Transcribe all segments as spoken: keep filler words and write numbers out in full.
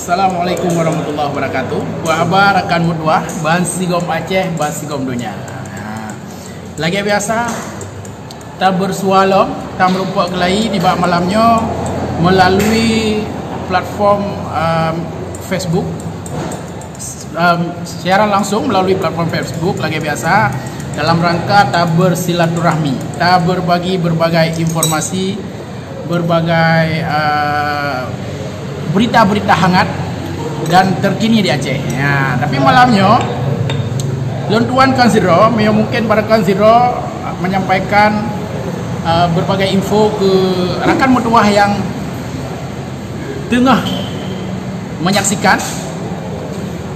Assalamualaikum warahmatullahi wabarakatuh. Apa haba rakan meutuah, ban sigom Aceh, ban sigom donya. Ha. Lagée biasa, tabeursuah lom, tameurumpok keulayi nibak malam nyoe meulalu platform, em, Facebook. Em, siaran langsung meulalu platform Facebook lagée biasa dalam rangka tabeursilaturahmi, tabeubagi berbagai informasi, berbagai, eh, berita-berita hangat dan terkini di Aceh. Ya, tapi malam nyoe lôn tuan kon sidroe, meunyoe mungkin para kon sidroe menyampaikan, eh, berbagai info ke rakan meutuah yang teungoh menyaksikan.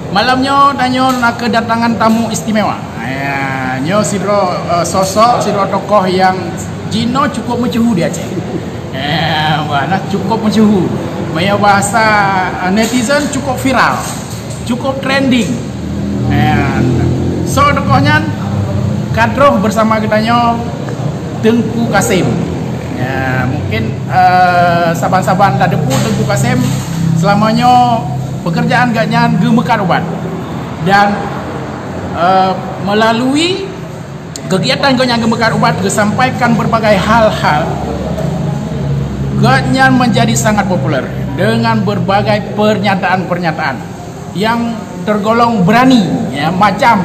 Malam nyoe tanyoe na keudatangan tamu istimewa. Ya, nyoe sidroe, eh, sosok, sidroe tokoh yang jinoe cukup meusyeuhu di Aceh. Ya, bah, nah, cukup meusyeuhu. Meunyoe bahasa, eh, netizen, cukup viral, cukup trending. Ya, soe tokoh nyan? Ka troh bersama geutanyoe Teungku Kasim. Ya, mungkin, eh, saban-saban tateupeue Teungku Kasim, seulama nyoe pekerjaan gobnyan geumeukat ubat. Dan, eh, melalui kegiatan gobnyan geumeukat ubat, geusampaikan berbagai hal-hal, gobnyan menjadi sangat populer dengan berbagai pernyataan-pernyataan yang tergolong berani, ya, macam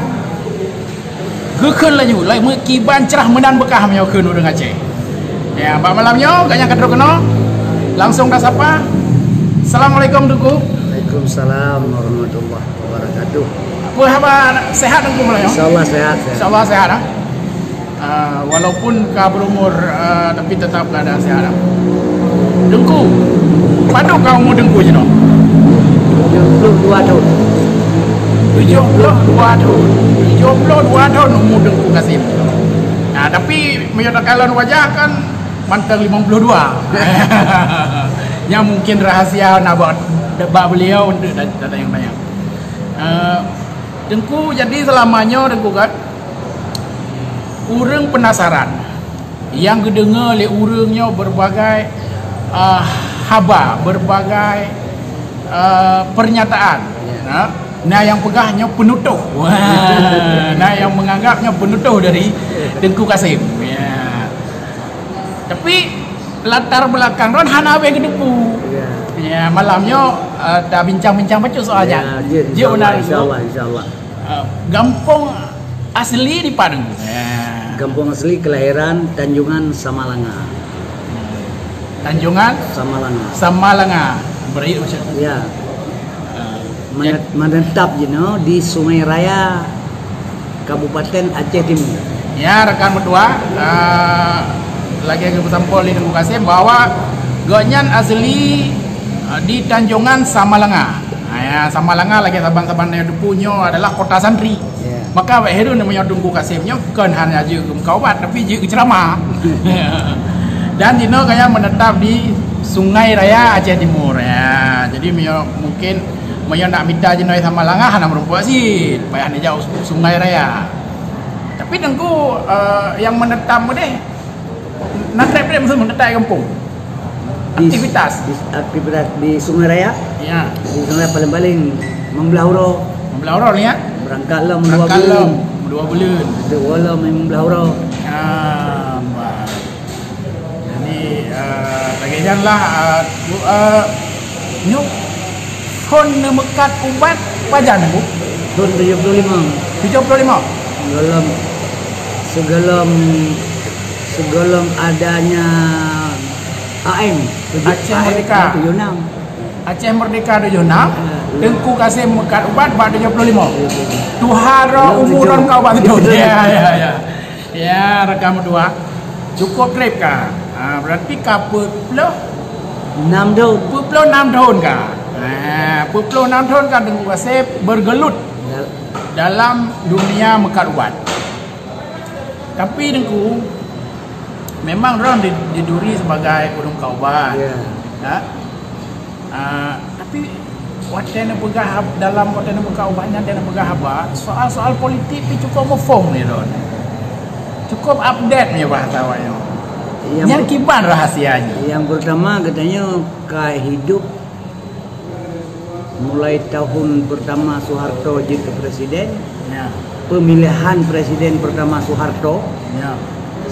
geukheun laju, lai meukiban cerah meunan beukah meunyoe kheun ureuëng Aceh. Ya, bak malam nyoe, gobnyan ka troh keunoe, langsung tasapa. Assalamualaikum, Teungku. Waalaikumsalam warahmatullahi wabarakatuh. Apa haba, sehat, Teungku, malam nyoe? Insya Allah sehat, sehat. Insya Allah sehat, ah. Ah, walaupun ka berumur, ah, tapi tetap keadaan sehat, ah. Teungku, padum ka umur Teungku jinoe? Tujuh puluh dua tahun. Tujuh puluh dua tahun. Tujuh puluh dua tahun umur Teungku Kasim. Nah, tapi meunyoe takalon wajah kan mantong limong puluh dua. Nyan mungkin rahasia na bak, bak beliau untuk dat-, datang yang tanya. Eh, Teungku, jadi selama nyoe Teungku kan, ureuëng penasaran nyang geudeungoe lé ureuëng nyoe berbagai, eh, haba, berbagai, eh, pernyataan. Ya. Nah, na nyang peugah nyoe peunutoh. Wah, na nyang menganggap nyoe peunutoh dari Teungku Kasim. Ya. Tapi latar belakang droen hana habéh geuteupeue. Ya. Ya, malam nyoe, eh, tabincang-bincang bacut soal nyan. Ya, jeuet, jeuet, insya Allah, insya Allah, insya Allah. Eh, gampông asli di Padang. Ya. Gampông asli kelahiran Tanjungan Samalanga. Tanjungan Samalanga. Samalanga. Beri maksud. Ya. Eh, Mene-, menetap jinoe di Sungai Raya, Kabupaten Aceh Timur. Ya, rakan meutuah, eh, lagée geupeusampoe lé Teungku Kasim bahwa gobnyan asli, eh, di Tanjongan Samalanga. Nah, ya, Samalanga lagée saban-saban nyang teupeue nyoe adalah kota santri. Ya. Maka awak heran meunyoe Teungku Kasim nyoe kon hana jeuet geumeukat ubat, tapi jeuet geuceramah. Dan jinoe gobnyan menetap di Sungai Raya Aceh Timur. Ya, jadi meunyoe mungkin meunyoe nak mita jinoe Samalanga hana meurumpok cit, payah neujak u Sungai Raya. Tapi Teungku, eh, nyang menetap meudeh, na trép-trép meusu menetap di gampông? Di, aktivitas. Di, aktivitas di Sungai Raya? Ya. Di Sungai Raya paling-paling meubelah uroe. Meubelah uroe ni, ya? Berangkat lom dua buleuen. Berangkat lom dua buleuen. Dua lom meubelah uroe. Ah, bah. Jadi, eh, lagée nyan lah, eh, bu-, eh, nyoe phon neumeukat ubat pajan, Bu? Tahun tujuh puluh lima. Tujuh puluh lima? Sebelum, sebelum, sebelum adanya A M, tujuh, Aceh A M Merdeka. Tujuh enam. Aceh Merdeka tujuh enam, ya. Teungku Kasim meukat ubat bak tujuh puluh lima. Tuha droe umur droe ka ubat beutôi. Ya, ya, ya. Ya, rakan meutuah. Cukup trép ka. Ha, berarti ka peuet ploh enam thon. Peuet ploh enam thon ka. Ha, peuet ploh enam thon ka Teungku Kasim bergelut dalam dunia meukat ubat. Tapi Teungku, memang droe di-, diduri sebagai ureuëng meukat ubat. Ya. Ha? Ah, tapi watée neupeugah hab-, dalam watée neupeugah ubat nyan, watée neupeugah haba, soal-soal politik pih cukup muphom lé droe. Cukup update nyoe bahasa awak nyoe. Nyang, nyang kiban rahasianya. Yang pertama katanya ka hidup Mulai tahun pertama Soeharto jeuet keu presiden, ya, pemilihan presiden pertama Soeharto, ya,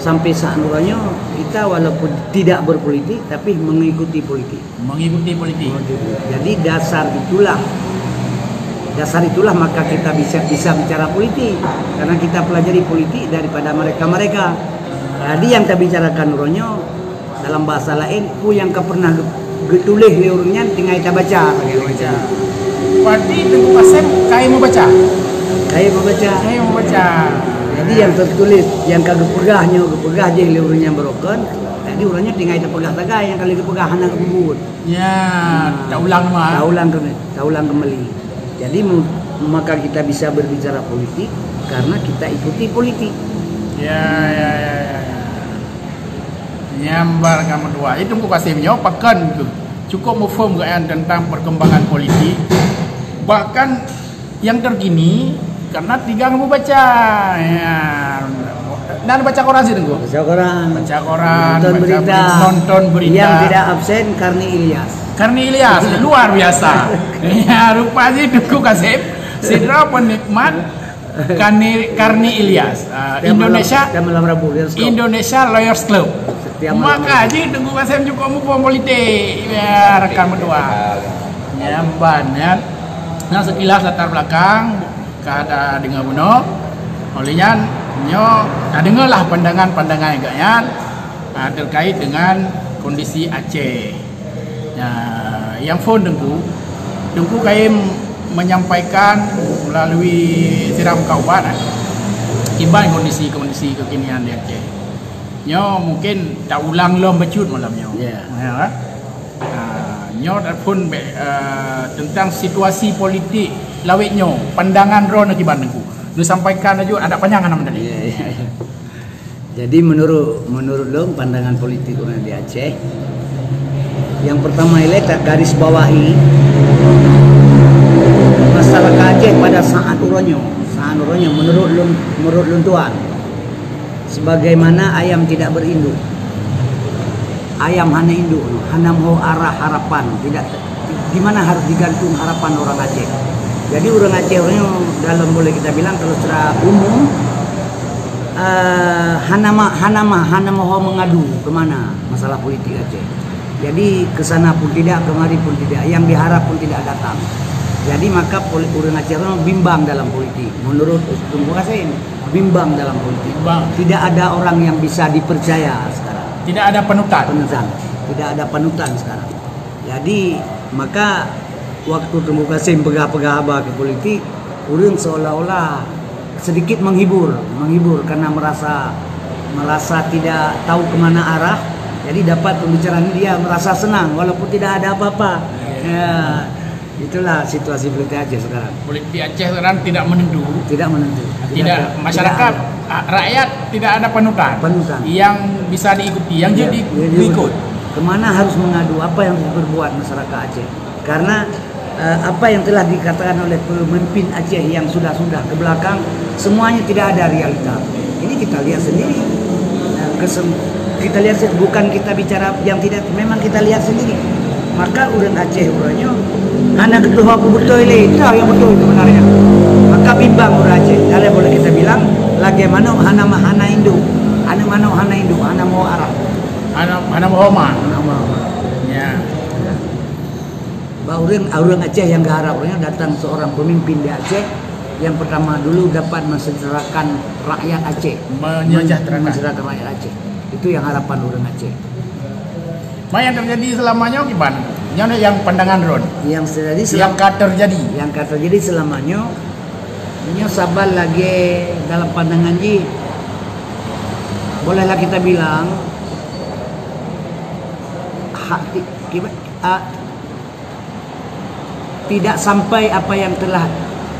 sampai saat uroe nyoe, kita walaupun tidak berpolitik, tapi mengikuti politik. Mengikuti politik. Jadi dasar itulah, dasar itulah maka kita bisa, bisa bicara politik, karena kita pelajari politik daripada mereka-mereka. Jadi yang tabicarakan uroe nyoe, dalam bahasa laén, peue nyang ka pernah ge-, geutuléh lé ureuëng nyan tinggai tabaca. Baca. Berarti Teungku Kasem kayém membaca? Kayém membaca. Kayém membaca. Jadi nyang teutuléh, nyang ka geupeugah nyoe, geupeugah jih lé ureuëng nyang beurokon, jadi ureuëng nyan tinggai tapeugah sagai nyang ka lheueh geupeugah hana geupeubuet. Ya, taulang mah. Taulang keumbali, taulang kembali. Jadi mu-, maka kita bisa berbicara politik karena kita ikuti politik. Ya, ya, ya, ya, ya. Nyambar kamu dua. Itu Teungku Kasem nyoe pakon tu. Cukup muphom geuyan tentang perkembangan politik. Bahkan yang terkini karena tiga kamu baca. Ya. Dan baca koran sih, Teungku. Baca koran. Baca koran, nonton baca berita. Berita, nonton berita. Yang tidak absen Karni Ilyas. Karni Ilyas, luar biasa. Ya, rupa sih Teungku Kasem. Sidra penikmat Karni, Karni Ilyas. Ah, setiap Indonesia malam, setiap malam Rabu, Lions Club. Indonesia Lawyers Club. Setiap malam Rabu. Maka jih Teungku Kasem cukup muphom politik. Ya, rakan meutuah. Nyamban, ya. Nah, sekilas latar belakang ka tadeungoe bunoe. Oleh nyan, nyoe tadeungoe lah pandangan-pandangan geuhnyan, ah, terkait dengan kondisi Aceh. Ya, nyang phon Teungku, Teungku kayém menyampaikan melalui siram kaubat, eh, kiban kondisi-kondisi kekinian di Aceh. Nyoe mungkin taulang lom bacut malam nyoe. Ya. Ya, kan? Ah, nyoe phon, eh, tentang situasi politik lawét nyoe, pandangan droeneuh kiban Teungku. Neusampaikan laju, agak panjang nama tadi. Ya, ya, ya. Jadi menurut, menurut lôn, pandangan politik ureuëng di Aceh, yang pertama ilée tagaris bawahi, masyarakat Aceh pada saat uroe nyoe, saat uroe nyoe, menurut lôn, menurut lôn tuan, sebagaimana ayam tidak berinduk, ayam hana induk, hana meuho arah harapan, tidak, di mana harus digantung harapan orang Aceh. Jadi ureuëng Aceh uroe nyoe dalam, boleh kita bilang, kalau secara umum, eh, hana ma-, hana ma-, hana meuho mengadu ke mana masalah politik Aceh. Jadi ke sana pun tidak, kemari pun tidak, yang diharap pun tidak datang. Jadi maka poli-, ureuëng Aceh uroe nyoe bimbang dalam politik, menurut Teungku Kasem, bimbang dalam politik. Bimbang. Tidak ada orang yang bisa dipercaya sekarang. Tidak ada panutan. Panutan. Tidak ada panutan sekarang. Jadi maka waktu Teungku Kasem peugah-peugah haba keu politik, ureuëng seolah-olah sedikit menghibur, menghibur karena merasa, merasa tidak tahu ke mana arah. Jadi dapat pembicaraan dia merasa senang walaupun tidak ada apa-apa. Ya, itulah situasi politik Aceh sekarang. Politik Aceh sekarang tidak menentu. Tidak menentu. Tidak, tidak, masyarakat, tidak ada, ah, rakyat tidak ada panutan. Panutan. Yang bisa diikuti, yang, ya, jadi, yang diikut. Kemana harus mengadu, apa yang harus diperbuat masyarakat Aceh? Karena, eh, apa yang telah dikatakan oleh pemimpin Aceh yang sudah-sudah ke belakang, semuanya tidak ada realita. Ini kita lihat sendiri. Eh, kesem-, kita lihat se-, bukan kita bicara yang tidak, memang kita lihat sendiri. Maka ureuëng Aceh uroe nyoe hana geutuho peue beutôi lé, itulah yang betul sebenarnya. Maka bimbang ureuëng Aceh. Kalau boleh kita bilang, lagée manok hana ma-, hana induk. Aneuk manok hana induk, hana meuho arah. Hana, hana meuho ma. Hana meuho ma. Ya. Bak ureuëng, ureuëng Aceh yang geuharap ureuëng datang seorang pemimpin di Aceh yang pertama dulu dapat mensejahterakan rakyat Aceh. Menyejahterakan. Men-, mensejahterakan rakyat Aceh. Itu yang harapan ureuëng Aceh. Ma yang terjadi selama nyoe kiban? Nyoe yang pandangan droen. Yang terjadi selama, yang ka terjadi. Yang ka terjadi selama nyoe, nyoe saban lagée dalam pandangan jih, bolehlah kita bilang, hak ti-, kiba-, a, tidak sampai apa yang telah,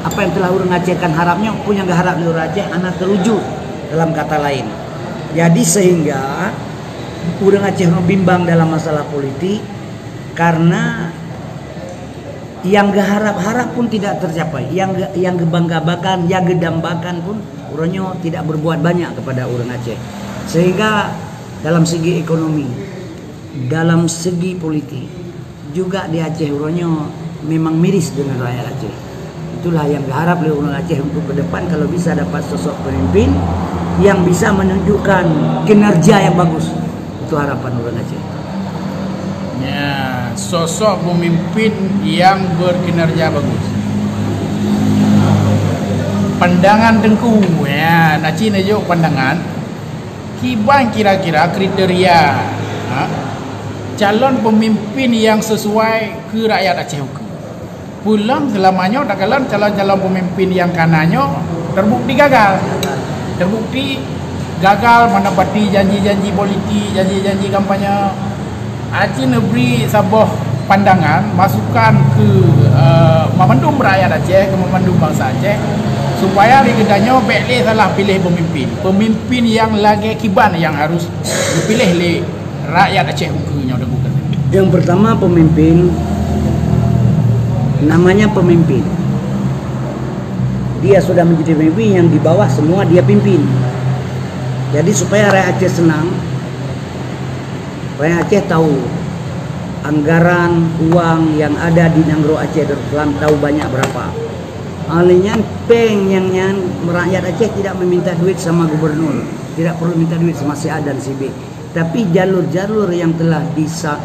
apa yang telah ureuëng Aceh kan harap nyoe, peue nyang geuharap lé ureuëng Aceh hana terwujud, dalam kata lain. Jadi sehingga ureuëng Aceh nyoe bimbang dalam masalah politik karena yang geuharap-harap pun tidak tercapai, yang ge-, yang geubangga-banggakan, yang geudambakan pun uroe nyoe tidak berbuat banyak kepada ureuëng Aceh. Sehingga dalam segi ekonomi, dalam segi politik, juga di Aceh uroe nyoe memang miris dengan rakyat Aceh. Itulah yang diharap oleh orang Aceh untuk ke depan, kalau bisa dapat sosok pemimpin yang bisa menunjukkan kinerja yang bagus. Itu harapan orang Aceh. Ya, sosok pemimpin yang berkinerja bagus. Pandangan Teungku, ya, naci neujok pandangan. Kiban kira-kira kriteria, ha, calon pemimpin yang sesuai ke rakyat Aceh ukeue. Pulang selama nyoe takalon calon-calon pemimpin yang kana nyoe terbukti gagal. Terbukti gagal menepati janji-janji politik, janji-janji kampanye. Aci neubri saboh pandangan, masukan ke uh, memandum rakyat Aceh, ke memandum bangsa Aceh, supaya di kita nyoe bek le salah pilih pemimpin. Pemimpin yang lagak kiban yang harus dipilih le rakyat Aceh ukeue nyoe. Yang pertama, pemimpin namanya pemimpin. Dia sudah menjadi pemimpin, yang di bawah semua dia pimpin. Jadi supaya rakyat Aceh senang, rakyat Aceh tahu anggaran uang yang ada di Nanggroe Aceh Darussalam tahu banyak berapa. Alenya peng yang nyan rakyat Aceh tidak meminta duit sama gubernur, tidak perlu minta duit sama si A dan si B. Tapi jalur-jalur yang telah disa,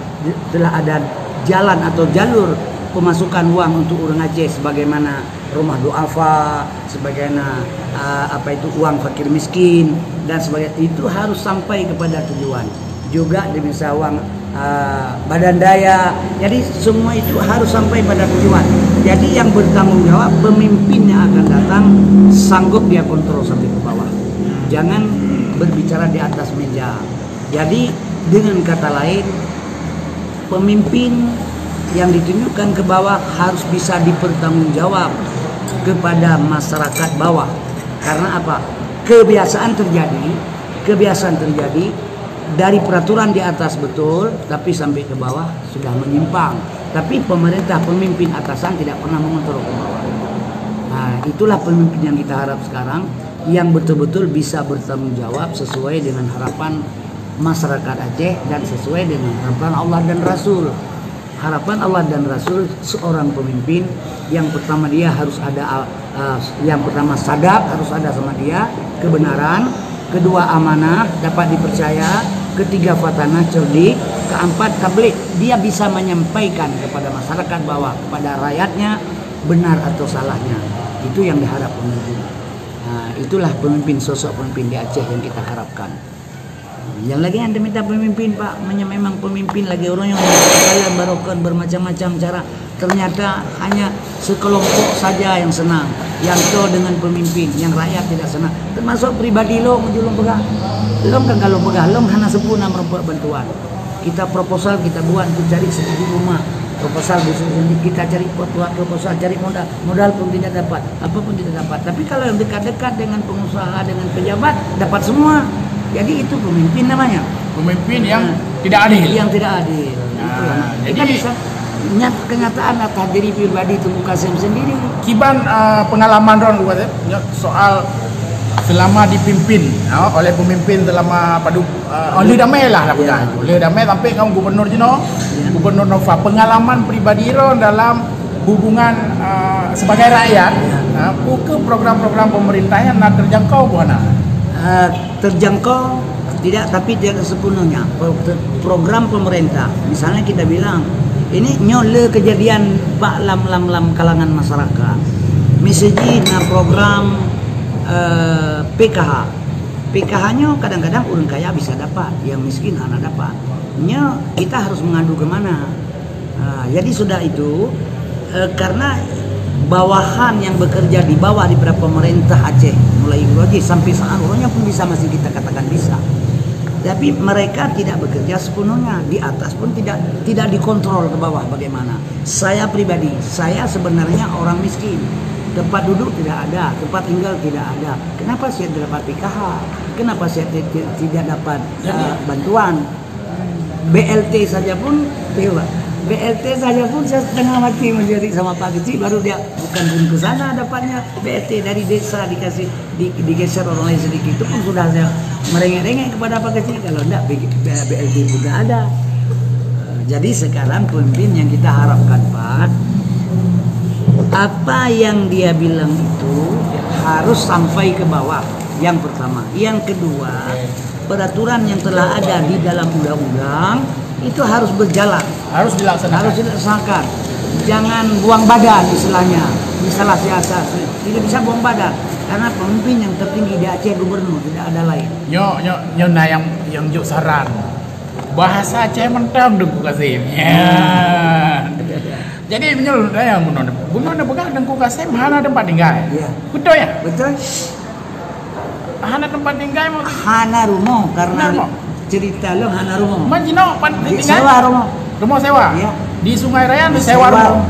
telah ada jalan atau jalur pemasukan uang untuk orang Aceh, sebagaimana rumah duafa, sebagaimana uh, apa itu uang fakir miskin dan sebagainya, itu harus sampai kepada tujuan. Juga demikian uang uh, badan daya. Jadi semua itu harus sampai pada tujuan. Jadi yang bertanggung jawab pemimpin yang akan datang, sanggup dia kontrol sampai ke bawah. Jangan berbicara di atas meja. Jadi dengan kata lain, pemimpin yang ditunjukkan ke bawah harus bisa dipertanggungjawab kepada masyarakat bawah. Karena apa? Kebiasaan terjadi, kebiasaan terjadi dari peraturan di atas betul, tapi sampai ke bawah sudah menyimpang. Tapi pemerintah, pemimpin atasan tidak pernah mengontrol ke bawah. Nah, itulah pemimpin yang kita harap sekarang, yang betul-betul bisa bertanggung jawab sesuai dengan harapan masyarakat Aceh dan sesuai dengan harapan Allah dan Rasul. Harapan Allah dan Rasul seorang pemimpin, yang pertama dia harus ada uh, yang pertama sadaq harus ada sama dia, kebenaran, kedua amanah dapat dipercaya, ketiga fatanah cerdik, keempat tabligh, dia bisa menyampaikan kepada masyarakat bawah, kepada rakyatnya benar atau salahnya. Itu yang diharap pemimpin. Nah, itulah pemimpin, sosok pemimpin di Aceh yang kita harapkan. Yang lagi yang diminta pemimpin, Pak, memang pemimpin lagi orang yang dalam barokon bermacam-macam cara. Ternyata hanya sekelompok saja yang senang, yang to dengan pemimpin, yang rakyat tidak senang. Termasuk pribadi lo, mujur lo pegang. Lo kan kalau pegang, lo hana sempurna merupakan bantuan. Kita proposal kita buat untuk cari sedikit rumah. Proposal kita cari buat proposal, cari modal. Modal pun tidak dapat, apa pun tidak dapat. Tapi kalau yang dekat-dekat dengan pengusaha, dengan pejabat, dapat semua. Jadi itu pemimpin namanya. Pemimpin yang nah, tidak adil. Yang tidak adil. Nah, jadi bisa nyata kenyataan atas diri pribadi Teungku Kasim sendiri. Kiban uh, pengalaman Ron soal selama dipimpin uh, oleh pemimpin selama padu uh, oleh damai lah lah ya. Oleh damai sampai kamu gubernur Jino, ya. Gubernur Nova, pengalaman pribadi Ron dalam hubungan uh, sebagai rakyat, ya. Uh, ke program-program pemerintah yang nak terjangkau bukan? Uh, terjangkau tidak, tapi tidak sepenuhnya. Program pemerintah, misalnya kita bilang ini nyoe le kejadian bak lam lam lam kalangan masyarakat. Misalnya nah program uh, P K H. P K H nyoe kadang-kadang orang kaya bisa dapat, yang miskin hana dapat. Nyoe kita harus mengadu ke mana? Nah, jadi sudah itu eh, karena bawahan yang bekerja di bawah daripada pemerintah Aceh mulai Guru Aceh sampai saat orangnya pun bisa masih kita katakan bisa. Tapi mereka tidak bekerja sepenuhnya, di atas pun tidak tidak dikontrol ke bawah bagaimana. Saya pribadi, saya sebenarnya orang miskin. Tempat duduk tidak ada, tempat tinggal tidak ada. Kenapa saya dapat P K H? Kenapa saya tidak dapat uh, bantuan? B L T saja pun, B L T saja pun saya setengah mati mencari sama Pak Kecil, baru dia bukan pun ke sana dapatnya. B L T dari desa dikasih di, digeser orang lain sedikit itu pun sudah saya merengek-rengek kepada Pak Kecil, kalau tidak B L T pun tidak ada. Jadi sekarang pemimpin yang kita harapkan Pak Apa yang dia bilang itu harus sampai ke bawah. Yang pertama. Yang kedua, peraturan yang telah ada di dalam undang-undang itu harus berjalan. Harus dilaksanakan. Harus dilaksanakan. Jangan buang badan istilahnya. Di salah siasat. Tidak bisa buang badan. Karena pemimpin yang tertinggi di Aceh gubernur, tidak ada lain. Nyo, nyo, nyo na yang, yang jok saran. Bahasa Aceh mantap Teungku Kasim. Ya. Jadi meunyoe tanya bunoe, bunoe peugah Teungku Kasim hana tempat tinggai. Ya. Betul ya? Betul. Hana tempat tinggai maksud Hana rumoh karena Hana rumoh. Cerita lo hana rumoh. Man jinoe pan Di tinggai? Sewa rumoh. Rumah sewa. Ya. Di Sungai Raya Di sewa sewa. Rumah.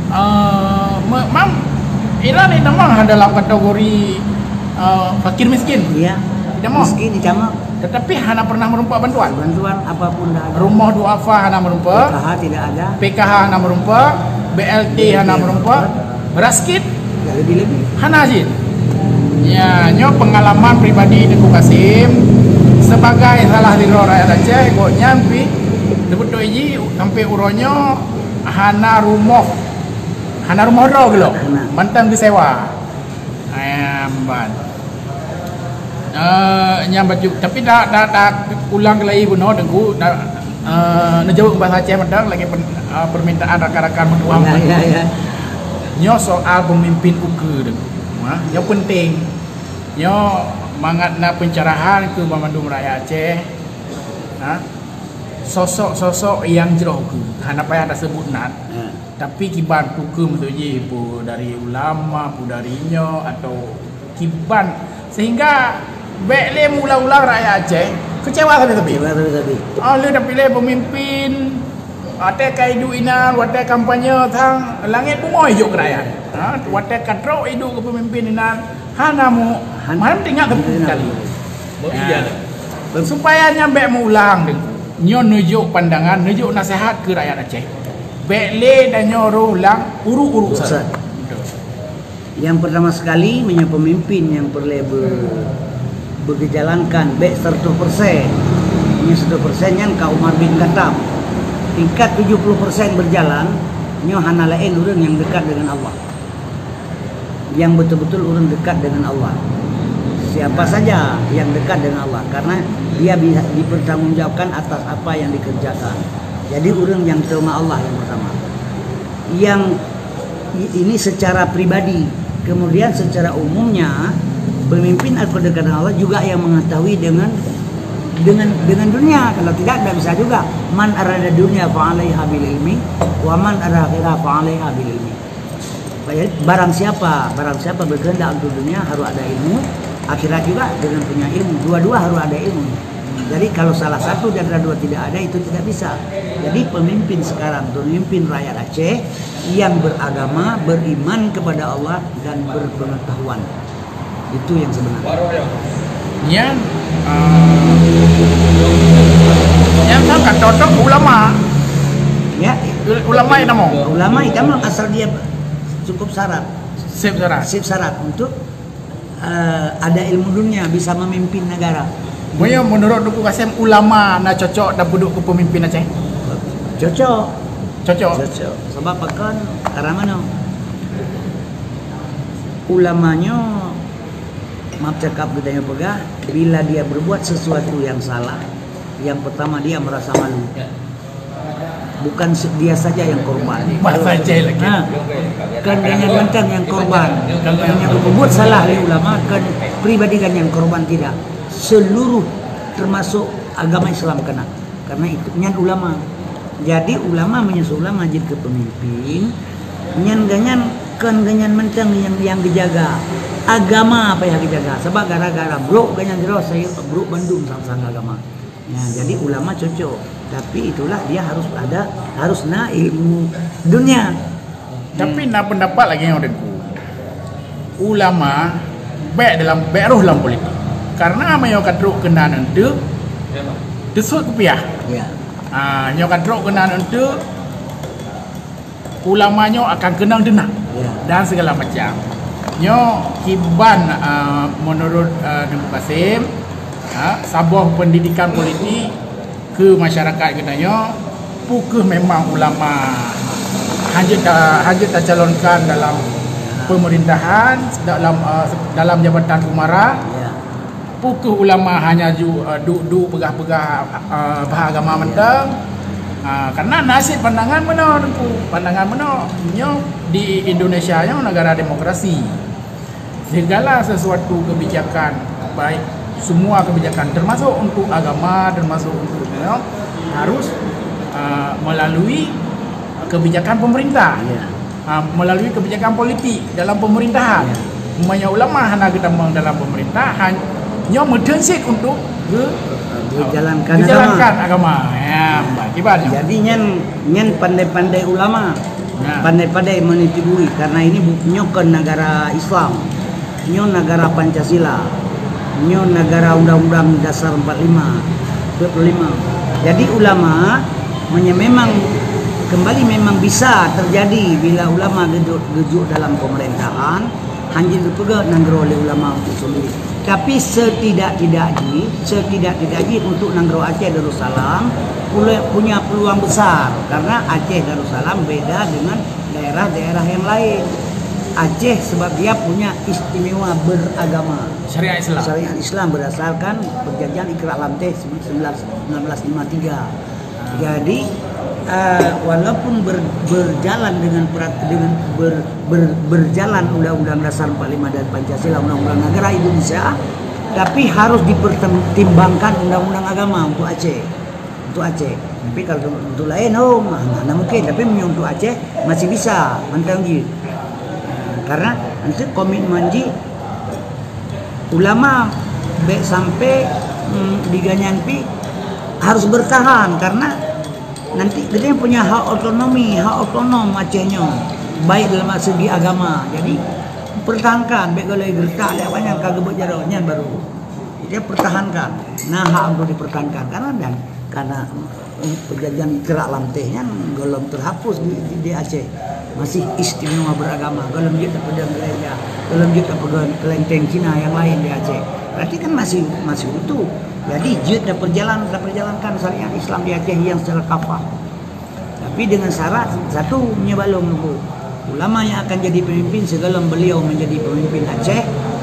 Eh, me- mam Iran ni memang dalam kategori eh, fakir miskin. Ya. Tidak mau. Miskin di Camak. Tetapi hana pernah merumpak bantuan. Bantuan apapun dah ada. Rumah duafa hana merumpak. P K H tidak ada. P K H hana merumpak. B L T hana merumpak. Beras kit Ya lebih-lebih. Hana cit. Ya, nyoe pengalaman pribadi Teungku Kasim sebagai salah sidroe rakyat Aceh, gobnyan pih teubeutôi jih sampai uroe nyoe hana rumoh. Hana rumoh droe geulok. Hana. Mantong geusewa. Amban. Eh, nyang bacut, tapi dak dak dak ulang lagi bunoe Teungku, dak eh, neujaweueb bahasa Aceh mantong lagi pen, eh, permintaan rakan-rakan meutuah. Ya, ya, ya. Nyoe soal pemimpin ukeue Teungku. Ha, nyoe penting. Nyoe mangat na pencerahan keu banmandum rakyat Aceh. Ha? Sosok-sosok nyang jroh ukeue. Hana payah tasebut nan. Ha. Tapi kiban ukeue meutuji pu dari ulama, pu dari nyoe atau kiban sehingga bèk lé meuulang-ulang rakyat Aceh kecewa sabe-sabe. Kecewa sabe-sabe. Oh, lé tapiléh pemimpin watèe ka iduek inan, watèe kampanye sang langét bumoe ijok keu rakyat. Ha, watèe ka trok iduek keu pemimpin inan hana mu hana teuingat sabe sekali. Supaya nyan bèk meuulang Teungku. Nyoe neujok pandangan, neujok nasihat keu rakyat Aceh. Bèk lé tanyoe roh lam uruk-uruk sara. Betul. Yang pertama sekali, meunyoe pemimpin nyang peureulèe be-, beugeujalankan bèk seratus persen. Meunyoe seratus persen nyan ka Umar bin Khattab. Tingkat tujuh puluh persen berjalan, nyoe hana laén ureueng nyang dekat dengan Allah. Yang betul-betul ureueng dekat dengan Allah. Siapa saja yang dekat dengan Allah, karena dia bisa dipertanggungjawabkan atas apa yang dikerjakan. Jadi ureueng nyang teuma Allah yang pertama. Yang i- ini secara pribadi. Kemudian secara umumnya pemimpin atau dekat dengan Allah juga yang mengetahui dengan dengan dengan dunia. Kalau tidak, tidak bisa juga. Man arada dunia fa alaiha bil ilmi, wa man arada akhirah fa alaiha bil ilmi. Jadi, barang siapa, barang siapa berkehendak untuk dunia harus ada ilmu, akhirat juga dengan punya ilmu. Dua-dua harus ada ilmu. Jadi kalau salah satu di antara dua tidak ada, itu tidak bisa. Jadi pemimpin sekarang, pemimpin rakyat Aceh yang beragama, beriman kepada Allah dan berpengetahuan. Itu yang sebenarnya. Nyan, ah, nyan kan kata ulama. Ya, Ulama yang nama? Ulama yang nama asal dia cukup syarat. Sip syarat. Sip syarat untuk eh, ada ilmu dunia, bisa memimpin negara. Meunyoe menurut Teungku Kasim, ulama na cocok dan peuduek keu pemimpin Aceh? Cocok. Cocok. Cocok. Sebab pakon? Karena mana? Ulama nyoe, maaf cakap kita yang peugah, bila dia berbuat sesuatu yang salah, yang pertama dia merasa malu. Bukan se- dia saja yang korban. Bahasa Aceh lagi. Ha. Kan gobnyan mantong yang korban. Kan yang berbuat salah lé ulama, kan pribadi gobnyan korban tidak. Seluruh termasuk agama Islam kena. Karena itu nyan ulama. Jadi ulama meunyoe ulama jeuet keu pemimpin, nyan gobnyan kan gobnyan mantong yang yang geujaga. Agama apa yang geujaga? Sebab gara-gara brok gobnyan jroh saya brok bandum sang-sang agama. Ya, jadi ulama cocok, tapi itulah dia harus ada, harus na ilmu dunia. Tapi na pendapat lagi nyang Teungku. Ulama bèk dalam bèk roh dalam politik. Karena meunyoe ka trok keunan eunteuk, teusut kupiah. Ya. Ah, nyoe ka trok keunan eunteuk, ulama nyoe akan keunong deunak. Ya. Dan segala macam. Nyoe kiban, ah, menurut, ah, Teungku Kasim, ah, saboh pendidikan politik keu masyarakat geutanyoe, peu kheueh memang ulama Hana jeuet ta-, hana jeuet tacalonkan dalam pemerintahan, dalam, eh, dalam jabatan umara. Ya. Peu kheueh ulama hana ju-, eh, duek-duek peugah-peugah, eh, bhah agama mantong. Ah, karena na cit pandangan meunoe, Teungku. Pandangan meunoe, nyoe di Indonesia nyoe negara demokrasi. Segala sesuatu kebijakan, baik semua kebijakan, termasuk untuk agama, termasuk untuk nyoe, harus, ah, melalui kebijakan pemerintah. Ya. Ah, melalui kebijakan politik dalam pemerintahan. Ya. Meunyoe ulama hana geutamong dalam pemerintahan, nyoe meuteun cit untuk ge-, Dijalankan agama. Dijalankan agama. Ya, akibat nyoe. Jadi nyan, nyan pandai-pandai ulama. Ya. Pandai-pandai menitiburi, karena ini bu-, nyoe kon negara Islam. Nyoe negara Pancasila. Nyoe negara Undang-Undang Dasar empat lima, empat puluh lima. Jadi ulama, meunyoe memang kembali, memang bisa terjadi bila ulama geujok, geujok dalam pemerintahan, hana jeuet geupeugah nanggroe lé ulama untuk sendiri. Tapi setidak-tidak jih, setidak-tidak jih untuk nanggroe Aceh Darussalam pula punya peluang besar, karena Aceh Darussalam beda dengan daerah-daerah yang lain. Aceh sebab dia punya istimewa beragama. Syariat Islam. Syariat Islam berdasarkan perjanjian Ikrah Lamteh sembilan belas, sembilan belas lima tiga. Jadi, eh, walaupun ber-, berjalan dengan perat-, dengan ber-, ber-, berjalan Undang-Undang Dasar empat lima dan Pancasila, Undang-Undang Negara Indonesia, tapi harus dipertimbangkan Undang-Undang Agama untuk Aceh. Untuk Aceh. Tapi kalau untuk lain, oh, ma-, mana mungkin. Tapi untuk Aceh masih bisa, mantong jih. Karena itu komitmen jih ulama bèk sampai, mm, diganyan pi harus bertahan, karena nanti dia punya hak otonomi, hak otonom Aceh nyoe, baik dalam segi agama. Jadi pertahankan, bèk golai geureutak lé awaknyan ka geubeuet jaroe nyan baru. Dia pertahankan. Nah, hak untuk dipertahankan karena dan Karena perjanjian Ikrah Lamteh nyan gohlom terhapus di, di, di Aceh. Masih istimewa beragama, gohlom jeuet tapeudong gereja, gohlom jeuet tapeudong kelenteng Cina yang lain di Aceh. Berarti kan masih, masih utuh. Jadi jeuet taperjalan, taperjalankan syariat Islam di Aceh yang secara kafah. Tapi dengan syarat satu, meunyoe balom nunggu. Ulama yang akan jadi pemimpin sebelum beliau menjadi pemimpin Aceh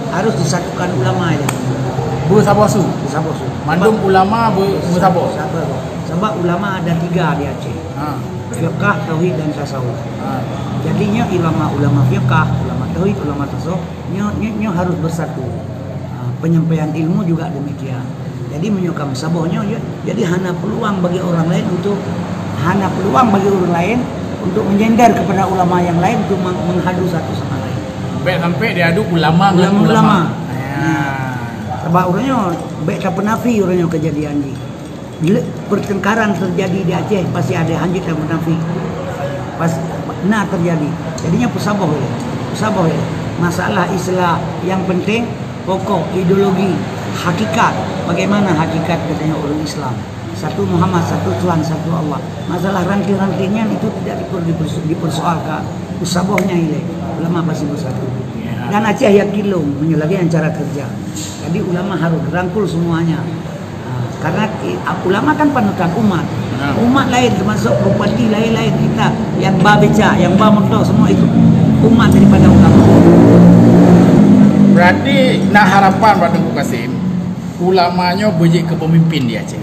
harus disatukan ulama itu. Beusaboh su. Beusaboh su. Mandum ulama be-, beusaboh. Sabar, Bang. Sebab ulama ada tiga di Aceh. Ha. Fiqah, tauhid dan tasawuf. Ha. Jadinya ulama-ulama fiqah, ulama tauhid, ulama tasawuf, nyo, nyo, nyo harus bersatu. Ha, penyampaian ilmu juga demikian. Jadi meunyoe ka meusaboh nyoe, ya, jadi hana peluang bagi orang lain untuk, hana peluang bagi orang lain untuk menyender kepada ulama yang lain untuk meng-, menghadu satu sama lain. Bèk sampai diadu ulama ngon ulama. Ulama. Ya. Nah, sabab ureueng nyoe bèk tapeunafi ureueng nyoe kejadian jih. Bila pertengkaran terjadi di Aceh, pasti ada hanjeuet dan munafik. Pas na terjadi. Jadinya peusaboh ilèe. Peusaboh ilèe. Masalah istilah yang penting, pokok, ideologi, hakikat. Bagaimana hakikat katanya orang Islam? Satu Muhammad, satu Tuhan, satu Allah. Masalah ranting-ranting nyan itu tidak diper-, diperso-, dipersoalkan. Peusaboh nyan ilèe. Ulama pasti bersatu. Dan Aceh yakin lom, meunyoe lagèe nyan cara kerja. Jadi ulama harus rangkul semuanya. Ha, karena i-, ulama kan panutan umat. Nah. Umat lain termasuk bupati lain-lain kita yang ba beca, yang ba motor, semua itu umat daripada ulama. Berarti na harapan bak Teungku Kasim, ulama nyoe beujeuet keu pemimpin di Aceh.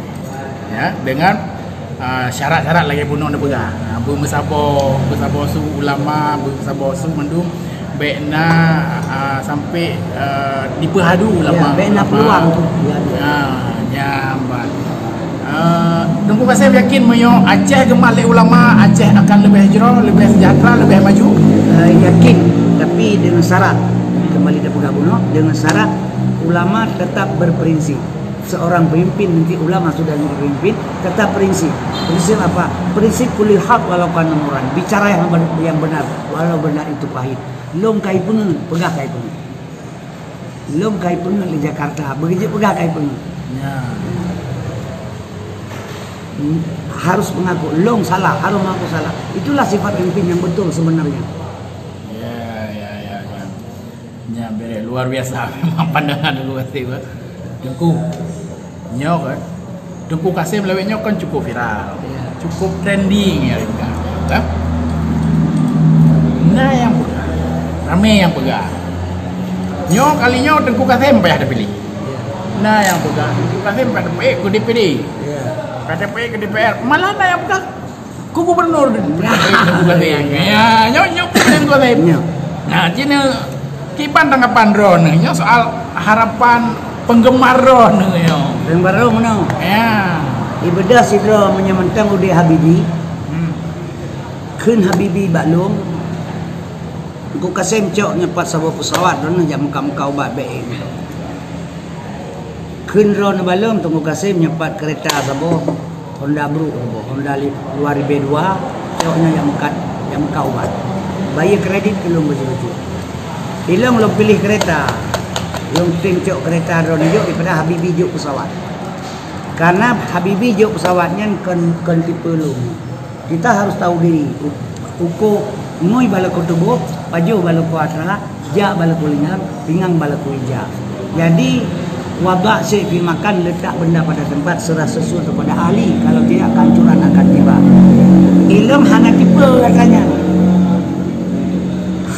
Ya, dengan, ah, syarat-syarat lagèe bunoe neupeugah. Ah, beumeusaboh, beusaboh su ulama, beumeusaboh su mandum. Bèk na, ah, sampai, ah, dipeuhadu ulama. Ya, bèk na peluang tu. Ya, ya. Ah, nyan ban. Ah, Teungku Kasim yakin meunyoe Aceh geumat lé ulama, Aceh akan leubeh jroh, leubeh sejahtera, leubeh maju? Eh, yakin, tapi dengan syarat. Kembali dah peugah bunoe, dengan syarat ulama tetap berprinsip. Seorang pemimpin, nanti ulama sudah jadi pemimpin, tetap prinsip. Prinsip apa? Prinsip kulil haq walau kana murran. Bicara yang ben-, yang benar, walau benar itu pahit. Lôn ka ipeungeut, peugah ka ipeungeut. Lôn ka ipeungeut di Jakarta, begitu peugah ka ipeungeut. Ya. Harus mengaku, lôn salah, harus mengaku salah. Itulah sifat pemimpin yang betul sebenarnya. Ya, ya, ya, ya. Nyan berek luar biasa memang pandangan Teungku Kasim, eh. Teungku. Nyoe kan. Teungku Kasim lawét nyoe kan cukup viral. Ya. Cukup trending ya kan. Kan? Ramé nyang peugah. Nyoe kali nyoe Teungku Kasem payah tapiléh. Na nyang peugah Teungku Kasem ka teupeuék keu D P D. Ka teupeuék keu D P R. Malah na nyang peugah keu gubernur. Teungku Kasem. Ya, nyoe, nyoe Teungku Kasem. Nyoe. Nah, cina kiban tanggapan droeneuh nyoe soal harapan penggemar droeneuh nyoe. Penggemar droeneuh meunoe. Ya. Ibadah sidroe meunyoe mantong udeb Habibie. Hmm. Kheun Habibie bak lôn, Teungku Kasem cok nyoe pat saboh pesawat droeneuh jak meukat-meukat ubat bèk. Kheun droeneuh bak lôn, Teungku Kasem nyoe pat keureta saboh, Honda bruk saboh, Honda li-, dua ribu dua, cok nyoe jak meukat, jak meukat ubat. Bayeue kredit keu lôn bacut-bacut. Ilôn lôn piléh keureta, lôn tem cok keureta droeneuh jok daripada Habibie jok pesawat. Karena Habibie jok pesawat nyan kon, kon tipe lôn. Kita harus tahu diri. U-, uko ngui bak lakoe tuboh, pajoh bak lakoe atra, jak bak lakoe lingang, pingang bak lakoe ija. Jadi, wabak syekh fi makan, letak benda pada tempat, serah sesuatu kepada ahli, kalau tidak kehancuran akan tiba. Ilôn hana tipe katanya.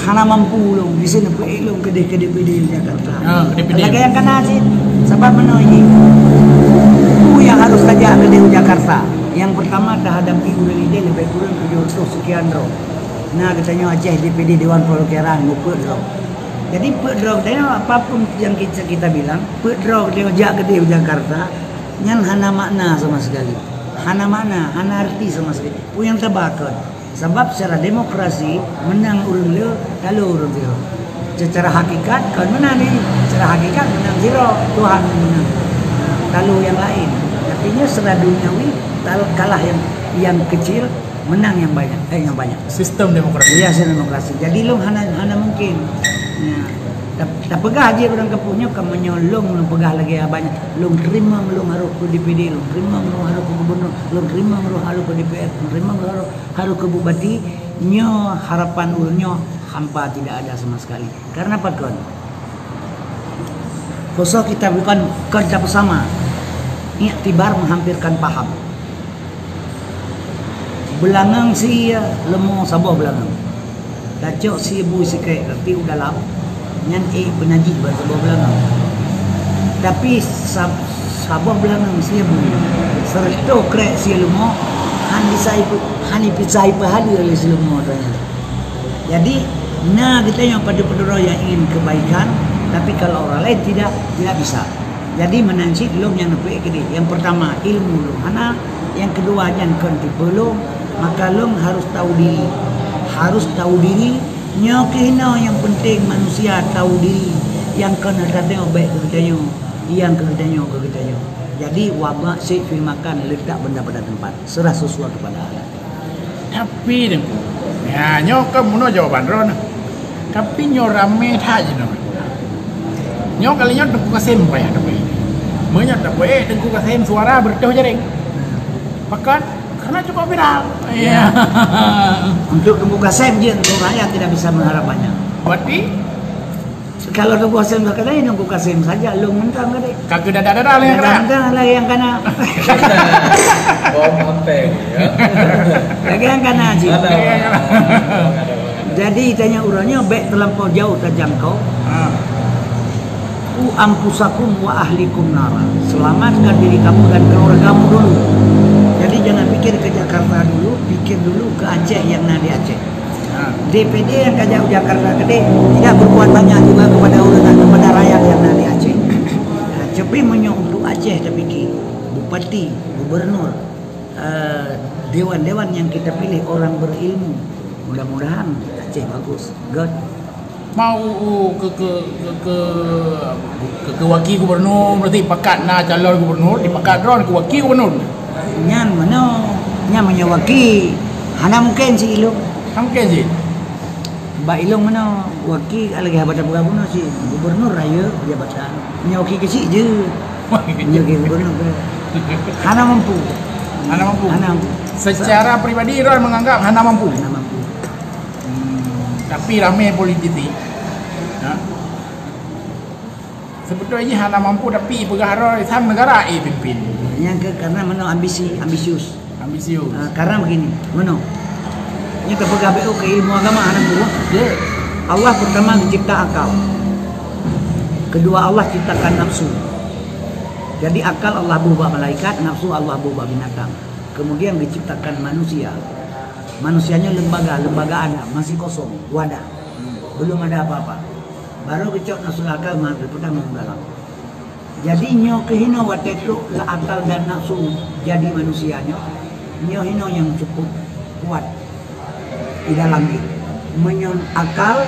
Hana mampu lôn, di sini peuék lôn keudeh keu D P D Jakarta. Ha, keu D P D. Lagèe nyang kana cit. Sabab meunoe jih, peue nyang harôh tajak keudeh u Jakarta? Nyang peurtama, tahadapi ureueng idéh leubeh kureueng tujoh reutôh seukian droe. Na geutanyoe Aceh D P D Dewan Perwakilan meupeuet droe. Jadi peuet droe geutanyoe, apapun yang kita, kita bilang, peuet droe geutanyoe jak keudeh u Jakarta, nyan hana makna sama sekali. Hana makna, hana arti sama sekali. Peue nyang taba kon? Sabab secara demokrasi, meunang ureueng le, talo ureueng sidroe. Secara hakikat, kon meunang ni. Secara hakikat, meunang sidroe, Tuhan nyang meunang. Talo nyang laén. Artinya, secara duniawi, tal-, kalah yang, yang kecil, meunang yang banyak, eh, yang banyak. Sistem demokrasi. Ya, sistem demokrasi. Jadi, lôn hana, hana mungkin. Ya. Tap-, tapeugah jih ureueng kampung nyoe, ka meunyoe lôn, lôn peugah lagèe banyak. Lôn teurimong lôn harôh keu D P D, lôn teurimong lôn harôh keu gubernur, lôn teurimong lôn harôh keu D P R, lôn teurimong lôn harôh Harôh keu bupati, nyoe harapan ulôn nyoe hampa tidak ada sama sekali. Karena pakon? Khusus kita bukan, bukan kita bersama. Iktibar menghampirkan paham. Beulangöng sie, leumo saboh beulangöng. Tacok sie bui sikrék, tapi u dalam, nyan ék peunajih ban saboh beulangöng. Tapi sab-, saboh beulangöng sie bui, sireutôh krék sie leumo, han bisa ipe-, han bisa ipeuhaleue lé si leumo droe nyan. Jadi, na geutanyoe padub-padub droe nyang ingin kebaikan, tapi kalau orang lain tidak, tidak bisa. Jadi, meunan cit lôn nyang neupeuék keudeh. Nyang peurtama, ilmu lôn hana. Nyang keudua, nyan kon tipe lôn. Maka lôn harus tahu diri. Harus tahu diri. Nyoe keuh inoe nyang peunteng manusia tahu diri. Nyang kon geutanyoe bèk keu geutanyoe. Nyang keu geutanyoe keu geutanyoe. Jadi, wabak syai' fi makan, letak benda pada tempat. Serah sesuatu pada Allah. Tapi, Teungku, ya, nyoe kan bunoe jawaban droeneuh. Tapi nyoe ramé that jinoe. Nyoe kali nyoe Teungku Kasem payah tapi. Meunyoe tapi, eh, Teungku Kasem suara beureutoh jaréng. Pakon? Karena cukup viral. Ya. Untuk Teungku Kasem je, untuk rakyat tidak bisa mengharap banyak. Berarti? Kalau Teungku Kasem tak kena, Teungku Kasem saja, lôn mantong tadi. Ka keu dada-dada lah yang kena. Dada mantong lah yang kena. Bom ampeng, ya. Lagi yang kena, Cik. Ada, ada, ada. Jadi, tanya urangnya, bèk terlampau jauh tajangkau. Ha. "Ku anfusakum wa ahlikum nara." Selamatkan diri kamu dan keluargamu dulu. Jadi, jangan pikir ke Jakarta dulu, pikir dulu ke Aceh yang na di Aceh. Ha. D P D nyang ka jak u Jakarta keudeh tidak berbuat banyak juga kepada orang, kepada rakyat yang na di Aceh. Ha, tapi meunyoe untuk Aceh tapike, bupati, gubernur, eh, dewan-dewan yang kita pilih orang berilmu, mudah-mudahan Aceh bagus. Good. Mau u-, u-, ke, ke, ke, ke, ke, ke wakil gubernur, berarti pakat na calon gubernur, dipakat droe ke wakil gubernur. Nyan meunoe, nyan meunyoe waki, hana mungken si ilong. Hana mungken si. Bak ilong meunoe, waki lagèe haba tapeugah bunoe si gubernur rayeuk jabatan. Meunyoe waki keuchik jeuet. Waki keuchik. Meunyoe waki gubernur ke. Hana mampu. Hana mampu. Hana mampu. Secara pribadi Ron menganggap hana mampu. Hana mampu. Hmm, tapi ramé politisi. Ha? Sebetul jih hana mampu, tapi peugah droe, sang negara, eh, pimpin. Nyang ke karena meunoe ambisi, ambisius. Ambisius. Ah, karena begini, meunoe. Nyoe tapeugah B O ke ilmu agama hana mampu, ya. Allah pertama geucipta akal. Kedua, Allah ciptakan nafsu. Jadi akal Allah boh bak malaikat, nafsu Allah boh bak binatang. Kemudian geuciptakan manusia. Manusia nyoe lembaga, lembaga ada, masih kosong, wadah. Belum ada apa-apa. Baru geucok nafsu akal, mari peudong dalam. Jadi nyoe keuh hinoe watée trok le akal dan nafsu jadi manusia nyoe, nyoe hinoe nyang cukup kuat di dalam jih. Meunyoe akal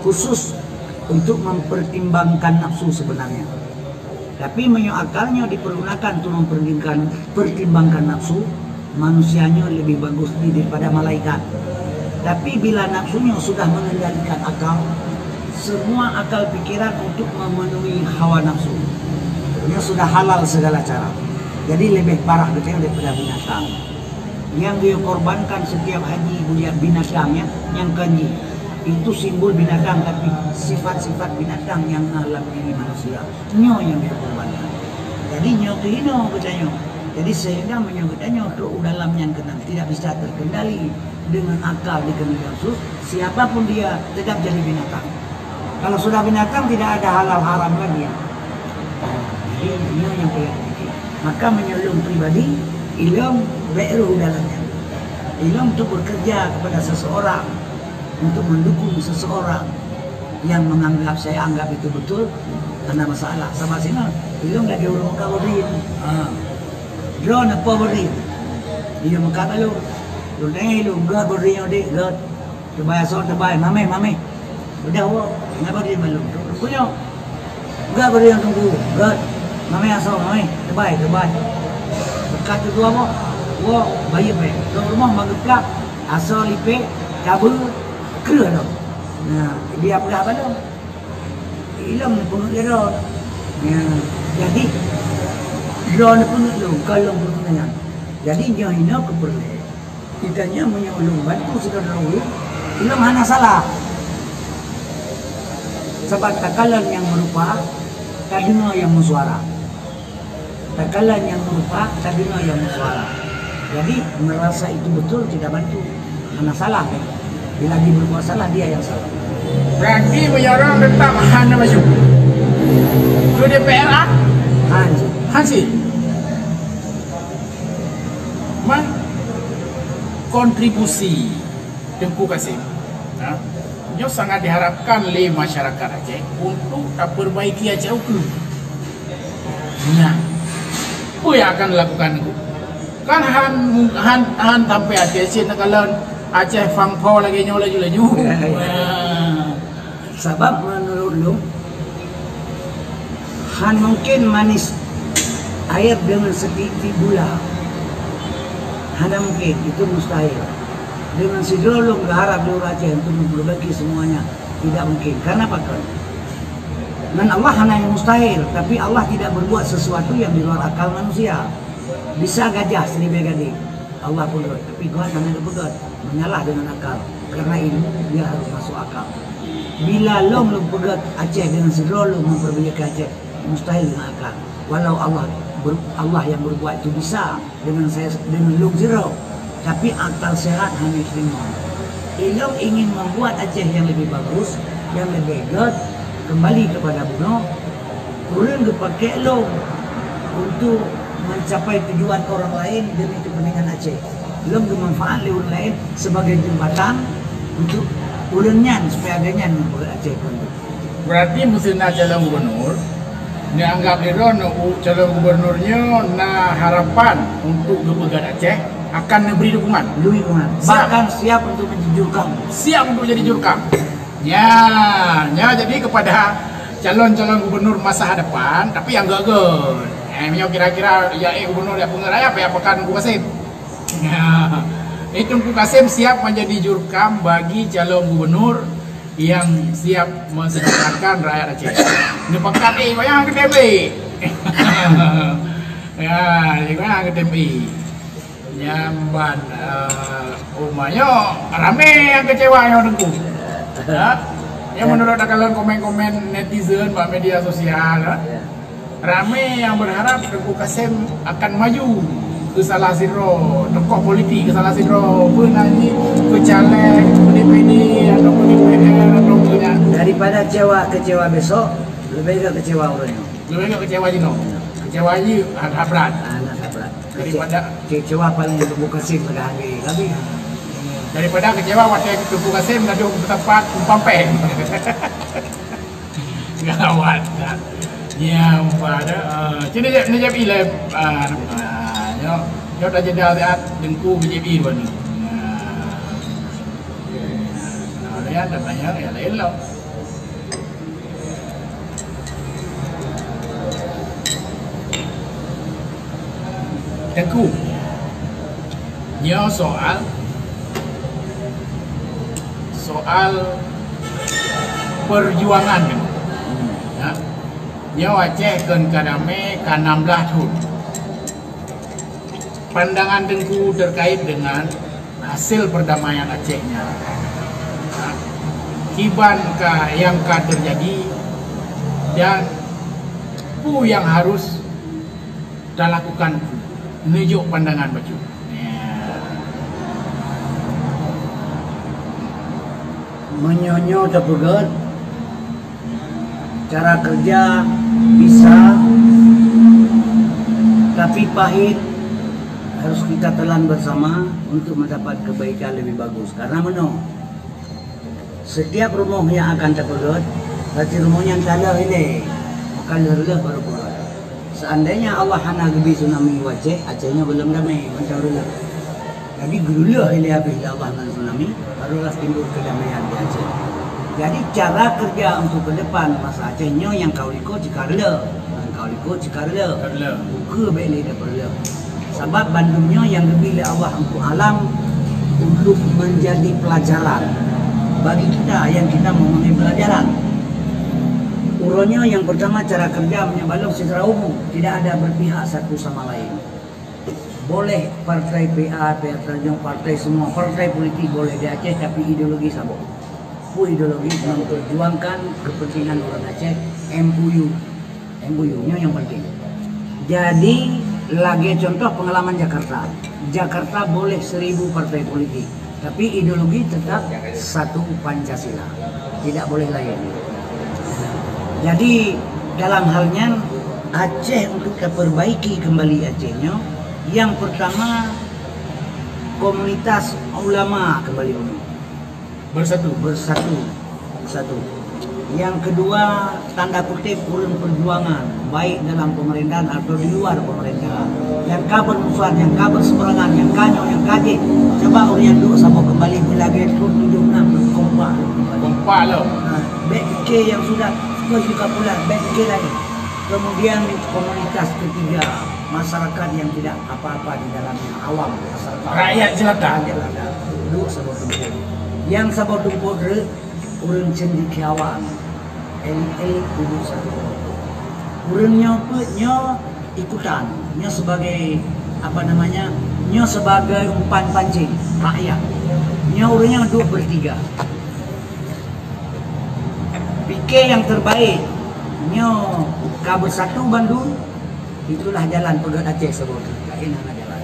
khusus untuk mempertimbangkan nafsu sebenarnya. Tapi meunyoe akal nyoe dipergunakan untuk mempertimbangkan, pertimbangkan nafsu, manusia nyoe lebih bagus di daripada malaikat. Tapi bila nafsu nyoe sudah mengendalikan akal, semua akal pikiran untuk memenuhi hawa nafsu. Nyoe sudah halal segala cara. Jadi lebih parah geutanyoe daripada binatang. Nyang geukorbankan setiap haji buya binatang nyan, nyang kan jih. Itu simbol binatang, tapi sifat-sifat binatang nyang na lam diri manusia. Nyoe nyang geukorbankan. Jadi nyoe keuh hinoe geutanyoe. Jadi sehingga meunyoe geutanyoe trok u dalam nyan keunan tidak bisa terkendali dengan akal dikeunong nafsu, siapa pun dia tetap jadi binatang. Kalau sudah binatang tidak ada halal haram lagi. Jadi nyoe nyang payah. Maka meunyoe lôn pribadi, ilôn bèk rôh u dalam nyan. Ilôn untuk bekerja kepada seseorang, untuk mendukung seseorang yang menganggap, saya anggap itu betul, hana masalah. Sama sinoe, ilôn lagèe ureueng Mekah Badrin. Ha. Droeneuh po Badrin. Di Mekah balum. Lôn tanyong ilôn, "Göt Badrin nyoe, Dek, göt?" Teubai asoe, teubai, "Mamèh, mamèh." Udah woe, hana Badrin balum. Lôn tanyong, "Göt Badrin nyoe, Teungku?" "Göt." "Mamèh asoe, mamèh." Teubai, teubai. Teuka teudua boh, woe, bayeue pèng. Lôn rumoh ban geuplak, asoe lipèe, cabeue, kreueh lom. Nah, dia peugah balum. Ilôn neupeungeut lé droe. Ya, jadi, droe neupeungeut lôn, kon lôn peungeut nyan. Jadi, nyoe hinoe keupeureulee. Geutanyoe meunyoe ulôn bantu sidroe-droe ulôn, ulôn hana salah. Sabab takalon nyang meurupa, tadeungoe nyang meusuara. Takalon nyang meurupa, tadeungoe nyang meusuara. Jadi, merasa itu betul, kita bantu. Hana salah, kan? Bila dia berbuat salah, dia yang salah. Berarti meunyoe ureueng teutap hana maju. Keu D P R A? Hansi. Hansi. Man kontribusi Teungku Kasim, ha? Nyoe sangat diharapkan lé masyarakat Aceh untuk tapeurbaiki Aceh ukeue. Nah, peue nyang akan dilakukan Teungku? Kan han, han, han sampai Aceh cit neukalon Aceh fangpo lagèe nyoe laju-laju. Ya, ya. Nah. Sabab meunurot lôn, han mungkin manis air dengan setitik gula. Hana mungkin, itu mustahil. Dengan sidroe lôn geuharap di ureueng Aceh untuk memperbaiki semuanya, tidak mungkin. Karena apa kan? Ngon Allah hana yang mustahil, tapi Allah tidak berbuat sesuatu yang di luar akal manusia. Bisa gajah seribèe gading, Allah peugöt, tapi göt hana geupeugöt, meunyalah dengan akal. Karena ilmu, dia harus masuk akal. Bila lôn, lôn peugöt Aceh dengan sidroe lôn memperbaiki Aceh, mustahil dengan akal. Walau Allah ber-, Allah yang berbuat itu bisa dengan saya, dengan lôn sidroe, tapi akal sehat hana terima. Ilôn ingin membuat Aceh yang lebih bagus, yang lebih göt, kembali kepada bunoe, ureueng geupaké lôn untuk mencapai tujuan orang lain demi kepentingan Aceh. Lôn geumanfaat lé ureueng lain sebagai jembatan untuk ureueng nyan supaya gobnyan mempeugöt Aceh kon. Berarti meuseu na calon gubernur, neuanggap lé droeneuh calon gubernur nyoe na harapan untuk geupeugöt Aceh akan neubri dukungan. Dukungan. Siap. Bahkan siap untuk menjadi jurkam. Siap untuk jadi jurkam. Ya, ya, jadi kepada calon-calon gubernur masa hadapan, tapi nyang göt-göt. Eh, meunyoe kira-kira ya, eh, gubernur ya, peungeut raya, apa ya, pekan Teungku Kasim. Ya. Eh, Teungku Kasim siap menjadi jurkam bagi calon gubernur yang siap mensejahterakan rakyat Aceh. Neupakat, eh, goyang ke tembe. Ya, goyang ke tembe. Nyan ban, eh, umpama nyoe ramé nyang kecewa nyoe Teungku. Ha? Nyang menurut takalon komen-komen netizen bak media sosial, ha? Ya. Ramé nyang berharap Teungku Kasim akan maju keu salah sidroe tokoh politik, keu salah sidroe, peue nan jih, keu caleg, keu D P D ataupun D P R. Ada kecewa, kecewa besok, lebih ke kecewa orang nyoe. Lebih ke kecewa jinoe. Kecewa jih hana brat. Ah, hana brat. Daripada kecewa paling Teungku Kasim pada hari lagi. Daripada kecewa watèe Teungku Kasim gadoh tempat umpang pèng. Gawat. Nyang pada, eh, cina jeb, ni jeb ilai, ah, nyoe, nyoe dah jeda siat, Teungku jeb i dua ni. Nah, ya, dah banyak, ya, lain lah. Teungku, nyoe soal, soal perjuangan. Ya. Nyoe Aceh kon ka damé ka enam belas thon. Pandangan Teungku terkait dengan hasil perdamaian Aceh nyan. Ha? Kiban ka, nyang ka terjadi dan peue nyang harus talakukan, neujok pandangan bacut. Ya. Meunyoe nyoe tapeugét, cara kerja bisa, tapi pahit, harus kita telan bersama untuk mendapat kebaikan lebih bagus. Karena meunoe, setiap rumoh nyang akan tapeugét, berarti rumoh nyan taleuh ilée, maka lheueh-lheueh baru peugét. Seandainya Allah hana geubri tsunami u Aceh, Aceh nyoe gohlom damé, mantong reuloh. Jadi geureuloh ilée habéh lé Allah ngon tsunami, barulah timbul keudamaian di Aceh. Jadi cara kerja untuk ke depan masa Aceh nyoe nyang ka u likot cit ka reuloh, nyang ka u likot cit ka reuloh. Ka reuloh. Ukeue bék lé tapeureuloh. Sabab bandum nyoe nyang geubri lé Allah untuk alam, untuk menjadi pelajaran bagi kita yang kita mau mengambil pelajaran. Uroe nyoe nyang pertama cara kerja meunyoe balom secara umum, tidak ada berpihak satu sama lain. Boleh partai P A, partai nyoe, partai semua, partai politik boleh di Aceh, tapi ideologi saboh. Peue ideologi? Memperjuangkan kepentingan orang Aceh, M O U. M O U, nyoe nyang penting. Jadi, lagée contoh pengalaman Jakarta. Jakarta boleh seribu partai politik, tapi ideologi tetap satu Pancasila. Tidak boleh lain. Jadi, dalam hal nyan, Aceh untuk taperbaiki kembali Aceh nyoe, yang pertama, komunitas ulama kembali unoe. Bersatu. Bersatu. Satu. Yang kedua, tanda kutip, ureuëng perjuangan, baik dalam pemerintahan atau di luar pemerintahan. Nyang ka bermusuhan, nyang ka berseberangan, nyang ka nyoe, nyang ka jih. Coba ureuëng nyan duek saboh kembali, meulagée thon tujoh enam, kompak. Kompak lom. Nah, bék pike nyang sudah, suka-suka pula, bék pike lagi. Kemudian komunitas ketiga, masyarakat yang tidak apa-apa di dalamnya, awam, masyarakat. Rakyat jelata. Rakyat jelata. Duek saboh tumpok. Nyang saboh tumpok reueh, ureuëng cendekiawan, elit-elit kubu satu kelompok. Ureuëng nyoe peuet nyoe ikutan, nyoe sebagai, apa namanya, nyoe sebagai umpan pancing rakyat. Nyoe ureuëng nyoe duek bertiga. Pike nyang terbaik, nyoe ka bersatu bandum, itulah jalan peugét Aceh saboh. Laén hana jalan.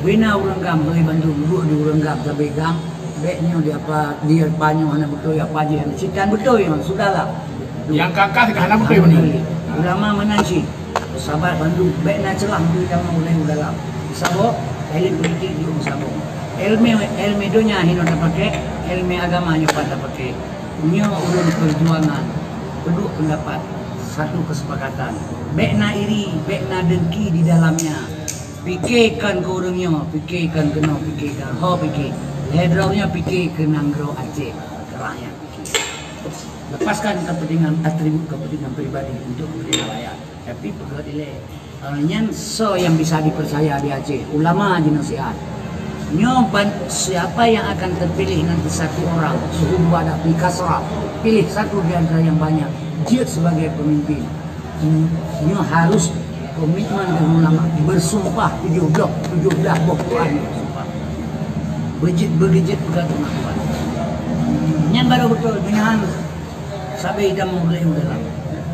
Bina ureuëng GAM, hei bandum, duek di ureuëng GAM, sabe GAM, bék nyoe di apa, di apa nyoe hana beutôi, apa jih hana, sitan beutôi memang, sudahlah. Nyang ka-ka hana beutôi bandum. Ulama meunan cit, sahabat bandum, bék na ceulah beutôi ulama ulée u dalam. Saboh, elit politik di ureuëng saboh. Ilmu, ilmu donya hino tapakai, ilmu agama nyoe pat tapakai. Nyoe ureuëng perjuangan, peuduek pendapat, satu kesepakatan. Bék na iri, bék na dengki di dalamnya. Pike kon keu ureuëng nyoe, pike kon keunoe, pike kon ho pike. Lhée droe nyoe pike keu nanggroe Aceh, keu rakyat pike. Lepaskan kepentingan, atribut kepentingan pribadi untuk kepentingan rakyat. Tapi peugét ilée. Eh, nyan soe nyang bisa dipercaya di Aceh? Ulama jinasihat. Nyoe ban-, siapa yang akan terpilih nanti satu orang, suhu dua dak pi kasrah, pilih satu di antara yang banyak, jeuet sebagai pemimpin. Nyoe harus komitmen dengan ulama, bersumpah tujoh bloh, tujoh blah boh Quran bersumpah. Beujeuet, beugeujeuet peugah teuma Tuhan. Nyan baru beutôi, meunyoe han sabe idam ulée u dalam.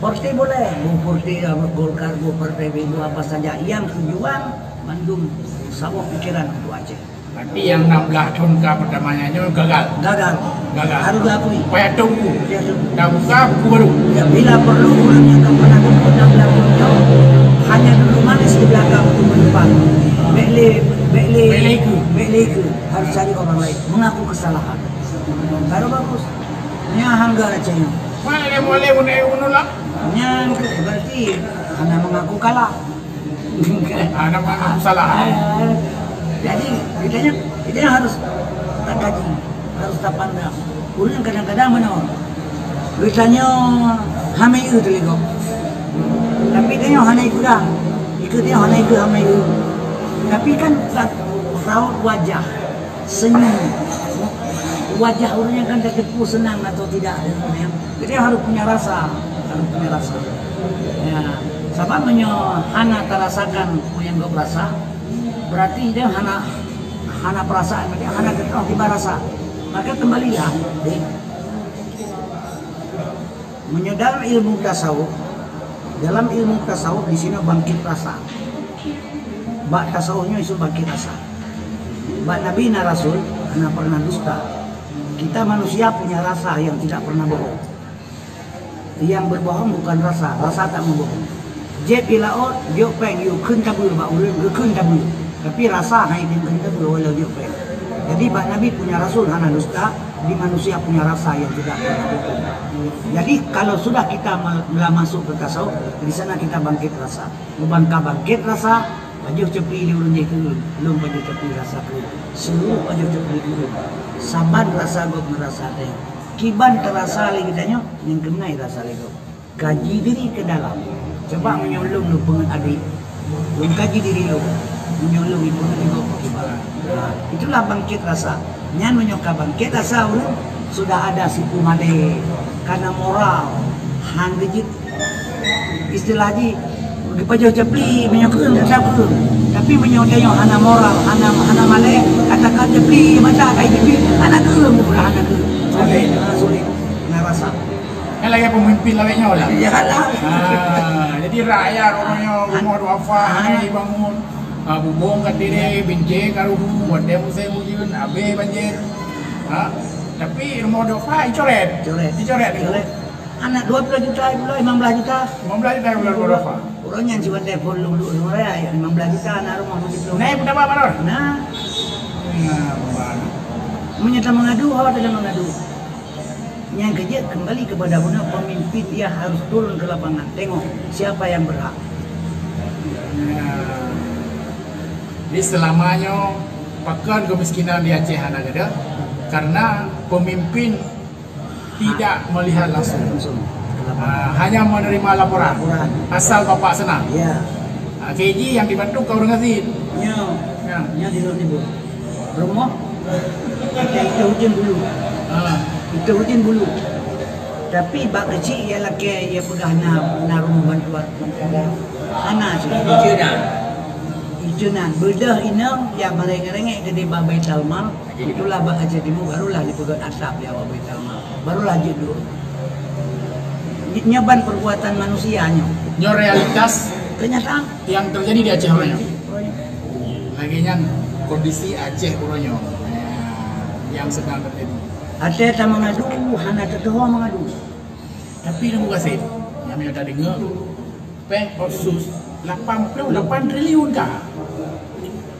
Partai boleh, boh partai, ah, Golkar, boh partai B, boh apa saja. Yang tujuan mandum saboh pikiran untuk Aceh. Berarti nyang enam belas thon ka pertama nyan nyoe gagal. Gagal. Gagal. Harus diakui. Payah tunggu. Payah tunggu. Dah buka buku baru. Ya, bila perlu ureuëng nyang ka pernah tunggu enam belas thon nyoe, hanya duduk manis di belakang tu menumpang. Bèk lé, bèk lé, bèk lé ikeu. Bèk lé ikeu. Harus cari orang lain. Mengaku kesalahan. Baru bagus. Nyan hangga racanya. Mana dia boleh guna, guna lah? Nyan berarti hana mengaku kalah. Ada mana salah? Eh, jadi, geutanyoe, geutanyoe harus takaji, harus tapandang. Ureuëng kadang-kadang meunoe, geutanyoe hana eu teuligong. Tapi geutanyoe hana eu peugah. Ikeu geutanyoe hana eu, hana eu. Tapi kan sa-, raut wajah, senyum. Wajah ureuëng nyan kan tateupeue seunang atau tidak. Jadi harus punya rasa, harus punya rasa. Ya, sabab meunyoe hana tarasakan peue nyang gob rasa, berarti dia hana, hana perasaan, berarti hana geutroh tiba rasa. Maka kembalilah, deh. Meunyoe dalam ilmu tasawuf, dalam ilmu tasawuf di sinoe bangkit rasa. Bak tasawuf nyoe isu bangkit rasa. Bak Nabi na Rasul hana pernah dusta. Kita manusia punya rasa yang tidak pernah bohong. Yang berbohong bukan rasa, rasa tak membohong. Jép i laôt, jok péng, yue kheun tabeue bak ureuëng, geukheun tabeue. Tapi rasa hai tem kheun tabeue walau jok péng. Jadi bak Nabi punya Rasul hana dusta, di manusia punya rasa yang tidak pernah bohong. Jadi kalau sudah kita me-, telah masuk ke tasawuf, di sana kita bangkit rasa. Meuban ka bangkét rasa, pajoh ceupli lé ureuëng jih keu lôn, lôn pajoh ceupli rasa keu lôn. Seluruh pajoh ceupli keu lôn. Saban rasa gob ngeurasa teuh. Kiban teurasa lé geutanyoe, nyang keunoe rasa lé gob. Kaji diri ke dalam. Coba meunyoe lôn, lôn peungeut adék, lôn kaji diri lôn. Meunyoe lôn ipeungeut lé gob, kiban. Nah, itulah bangkét rasa. Nyan meunyoe ka bangkét rasa ureuëng, sudah ada sipu malée, kana moral, han geujeuet. Istilah jih, geupajoh ceupli meunyoe keureung, ka keureung. Tapi meunyoe tanyoe hana moral, hana, hana malée, katakan ceupli mata, kai ceupli, hana keureung, hana keureung. Sulit, sulit. Nah, rasa. Kan lagèe pemimpin lagèe nyoe lah. Iyalah. Ha, jadi rakyat ureuëng nyoe rumoh duafa hana jibangun. Ha, bubông ka tiré, bincé ka rubuh, watèe musém ujeuen, abéh banjir. Ha, tapi rumoh duafa icorét. Corét. Icorét. Corét. Aneuk dua belas juta, pula lima belas juta. Lima belas juta pula rumoh duafa. Ureuëng nyan sibat telepon lôn duek lôn raya, lima belas juta aneuk rumoh meusiplôh. Nah, peue taba, Pak Nur? Nah. Nah, Pak. Meunyoe ta meungadu, awak ta meungadu. Nyang keujeuet kembali kepada guna pemimpin, dia harus turun ke lapangan, tengok siapa yang berhak. Nah. Jadi selama nyoe pakon kemiskinan di Aceh hana gadôh, karena pemimpin tidak melihat langsung. Langsung. Ah, hanya menerima laporan. Laporan. Asal bapak senang. Ya. Ah, K G yang dibantu kau dengan Zin. Ya. Ya. Ya, di luar timbul. Rumoh, kita itu hujan bulu. Ah. Itu hujan bulu. Tapi bak kecil ia lakèe, ia peugah na, na rumoh bantuan. Hana sih. Itu dah. Itu nan. Beudôh inong yang merengek-rengek geude bak Baitul Mal. Itulah bak Aceh Timu, barulah dipeugöt atap di awak Baitul Mal. Barulah jeuet duek. Ny-, nyoe ban perbuatan manusia nyoe. Nyoe realitas. Kenyataan. Yang terjadi di Aceh uroe nyoe. Lagèe nyan kondisi Aceh uroe nyoe. Ya, yang sedang terjadi. Até ta meungadu, hana teutuho meungadu. Tapi Teungku Kasim, nyang meunyoe tadeungoe, péng otsus lapan ploh lapan triliun ka.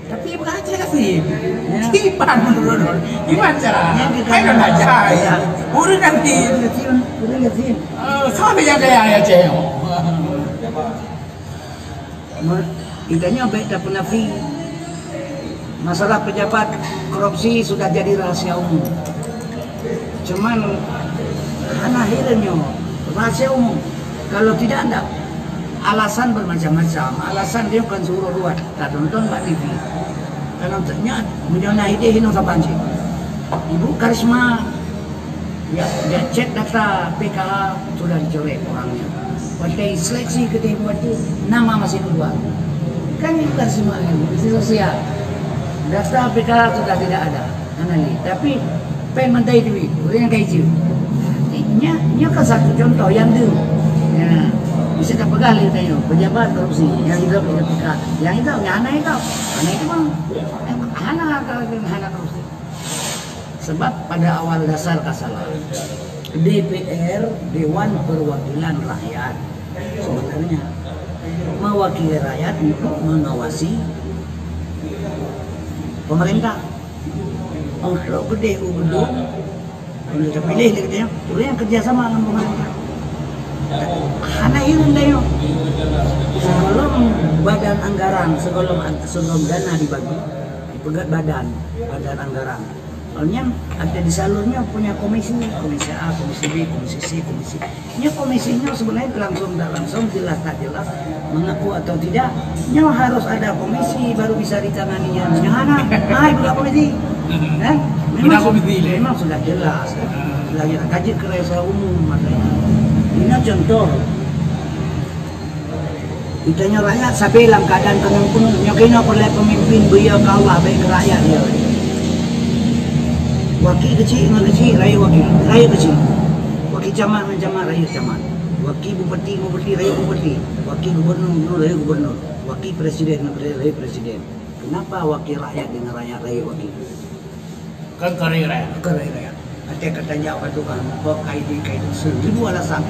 Tapi bukan Aceh Kasim. Ya. Kiban menurut, kiban cara? Yang kita Hai, dah belajar. Ya. Ureueng Kasim. Ureueng Kasim, ureueng Kasim. Eh, siapa yang kaya di Aceh? Me-, geutanyoe bèk tapeunafi. Masalah pejabat korupsi sudah jadi rahasia umum. Cuman hana hireuen nyoe, rahasia umum. Kalau tidak, ndak. Alasan bermacam-macam. Alasan dia bukan suruh buat. Tatonton bak T V. Kalau nyoe, meunyoe na idéh hinoe saban cit. Ibu Karisma, ya, ya, cek data P K H sudah dicoret orangnya. Watèe seleksi keudéh buat tu, nama masih keluar. Kan itu kan semua kan, itu sosial. Data P K H sudah tidak ada, hana lé. Tapi péng mantong duit, ureueng nyang ka ijeuet. Nya, nya kan satu contoh nyang deuh. Ya, bisa tapeugah lé tanyoe, pejabat korupsi, nyang hidup dengan P K H. Nyang hidup, nyang hana hidup. Hana hidup. Hana, hana korupsi. Sebab pada awal dasar ka salah. D P R, Dewan Perwakilan Rakyat, sebenarnya mewakili rakyat untuk mengawasi pemerintah. Oh, kalau gede u gedung, kalau terpilih lagi dia, orang yang kerja sama dengan pemerintah. Hana hireuen tanyoe. Sebelum badan anggaran, sebelum, sebelum dana dibagi, dipeugét badan, badan anggaran. Nyan ada di salurnya punya komisi, komisi A, komisi B, komisi C, komisi. Nyoe komisi nyoe sebenarnya langsung tak langsung, jelas tak jelas, mengaku atau tidak, nyoe harus ada komisi baru bisa ditangani nyan. Nyoe hana, hai buka komisi. Kan? Memang Buka komisi, leh. Memang sudah jelas. Lagi nak kaji kerja umum makanya. Ini contoh. Geutanyoe rakyat sabe lam keuadaan keunong peunoh. Nyoe keunoe peureulée peumimpin beu-ie keu Allah, bék keu rakyat, ya. Waki keuchik ngon keuchik, rayeuk waki, rayeuk keuchik. Waki camat ngon camat, rayeuk camat. Waki bupati ngon bupati, rayeuk bupati. Waki gubernur, gubernur, rayeuk gubernur. Waki presiden ngon presiden, rayeuk presiden. Kenapa waki rakyat dengan rakyat rayeuk waki? Kan keu rakyat. Keu rakyat. Até ka tanjak bak tukang, kok ka idéh, ka idéh, seribu alasan.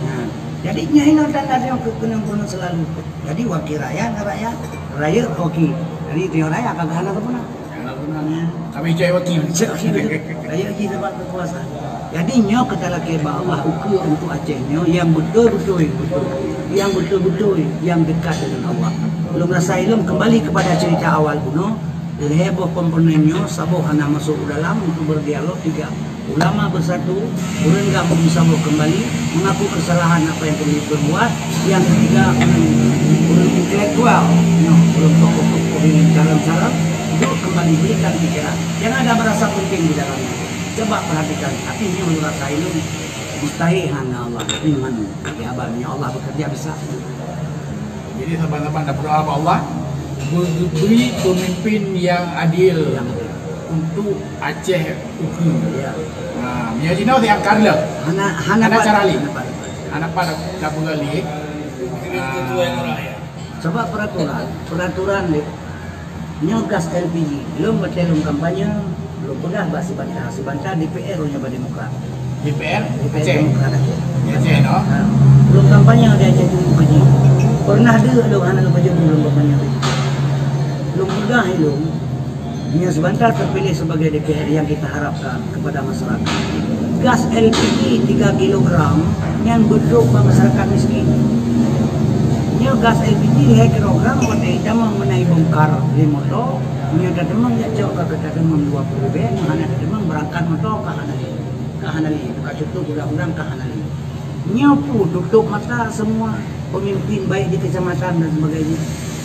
Nah, jadi nyan inoe tanda tanyoe keu keunong-keunong selalu. Jadi waki rakyat ngon rakyat, rayeuk waki. Jadi tanyoe rakyat ka hana geupeuna. Hana geupeuna. Nah. Kami cai waki. Cai waki, betul. Rayeuk jih sabab kekuasaan. Jadi nyoe keutalakée bak Allah ukeue untuk Aceh nyoe nyang beutôi-beutôi, beutôi. Nyang beutôi-beutôi, nyang dekat dengan Allah. Lôn rasa ilôn kembali kepada cerita awal bunoe, Lhée boh komponen nyoe, saboh hana masôk u dalam untuk berdialog, tiga. Ulama bersatu, ureuëng GAM saboh kembali, mengaku kesalahan apa yang telah diperbuat. Yang ketiga, ureuëng, ureuëng intelektual, nyoe, ureuëng tokoh-tokoh, ureuëng calon-calon, yuk kembali berikan pikiran. Jangan ada merasa penting di dalamnya. Coba perhatikan, tapi nyoe lôn rasa ilôn, mustahil hana Allah. Ini mana? Ya, abang, ya Allah bekerja bisa. Jadi saban-saban dah berdoa bak Allah, beri pemimpin yang adil untuk Aceh ukeue. Ya. Ha, meunyoe jinoe siang karleh. Hana, hana Hana pat, cara lain. Hana pat. Hana pat dah, dah beuralih. Ha. Sebab peraturan, peraturan ni, nyoe gas L P G, lôn watée lôn kampanye, lôn peugah bak Sibanta, Sibanta D P R nyoe bak Demokrat. D P R? D P R Aceh? Demokrat Aceh. Aceh, no? Ha. Lôn kampanye di Aceh Timur keujih. Pernah deuek lôn hana lôn pajoh lôn kampanye. Lôn peugah ilôn, meunyoe Sibanta terpilih sebagai D P R yang kita harapkan kepada masyarakat. Gas L P G tiga kilogram nyan beudôk bak masyarakat miskin. Nyoe gas L P G lhée kilogram watée tamong meunan bongkar lé moto, meunyoe tateumong jak cok ka tateumong dua puluh ribée, hana tateumong beurangkat moto ka hana lé. Ka hana lé, ka tutup gudang-gudang ka hana lé. Nyoe peue tutup mata semua pemimpin baik di kecamatan dan sebagainya.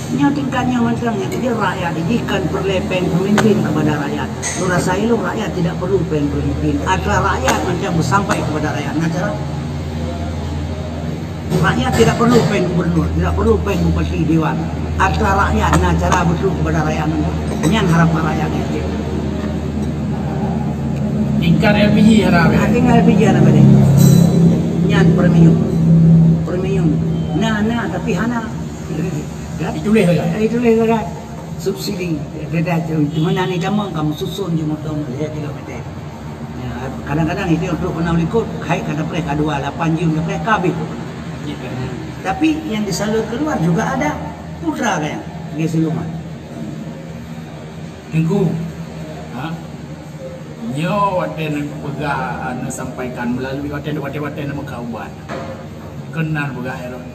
Nyoe tingkat nyoe mantong nyang keu rakyat jih kan peureulée péng pemimpin kepada rakyat. Lôn rasa ilôn rakyat tidak perlu péng pemimpin. Atra rakyat mantong beusampai kepada rakyat. Nah, cara rakyat tidak perlu péng gubernur, tidak perlu péng bupati dewan. Atra rakyat, nah, cara beutôi kepada rakyat. Nyan harap rakyat. Tingkat L P G hana habéh. Ah, tingkat L P G hana habéh. Nyan premium. Premium. Nah, nah, tapi hana. Kan? Dituléh lagée. Eh, dituléh lagée. Subsidi. Beda tu. Cuma nani kamoe, kamoe susun je moto lhée kilometer. Ya, kadang-kadang itu untuk kena likot, hai kata preh kadua, lapan jam dah preh, ka habéh tu. Iya. Tapi yang disalur keluar juga ada. Putra kan? Dia siluman. Teungku, ha? Nyoe watée neupeugah, neusampaikan meulalu watée, watée-watée neumeukat ubat. Keunan peugah Herod.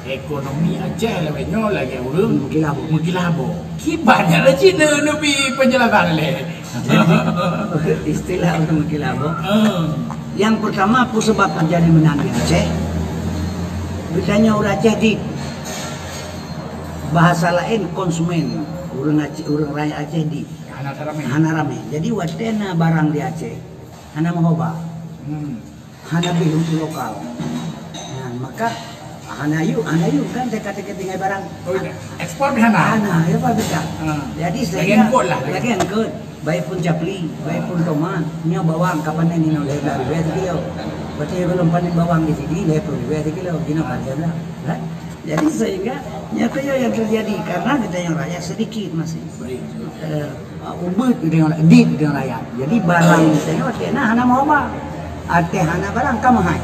Ekonomi Aceh lawét nyoe lagée ureuëng meukilabo. Meukilabo. Kiban nyan cit neubi penjelasan lé. Istilah ureuëng meukilabo. Hmm. Yang pertama, peue sebab terjadi meunan di Aceh? Geutanyoe ureuëng Aceh di bahasa lain konsumen, ureuëng Aceh, ureuëng rakyat Aceh di Hana ramé. Hana ramé. Jadi watée na barang di Aceh, hana meuhoba. Hmm. Hana bih untuk lokal. Nah, maka hana yuk, hana yuk kan teuka-teuka tinggai barang. Oh, iya. Ekspor di hana? Hana, ya apa bisa. Hmm. Jadi lagi sehingga angkut lah. Lagi angkut. Baik pun capli, baik pun tomat, nyoe bawang kapan ni nyoe lhée belas ribée sikilo. Berarti belum panen bawang di sini lhée puluh ribée sikilo, gina harga lah. Kan? Jadi sehingga nyata yang terjadi karena kita yang rakyat sedikit masih. Eh, ubit kita yang dit kita yang rakyat. Jadi barang kita yang waktu na hana mau ba. Arti hana barang kamu hai.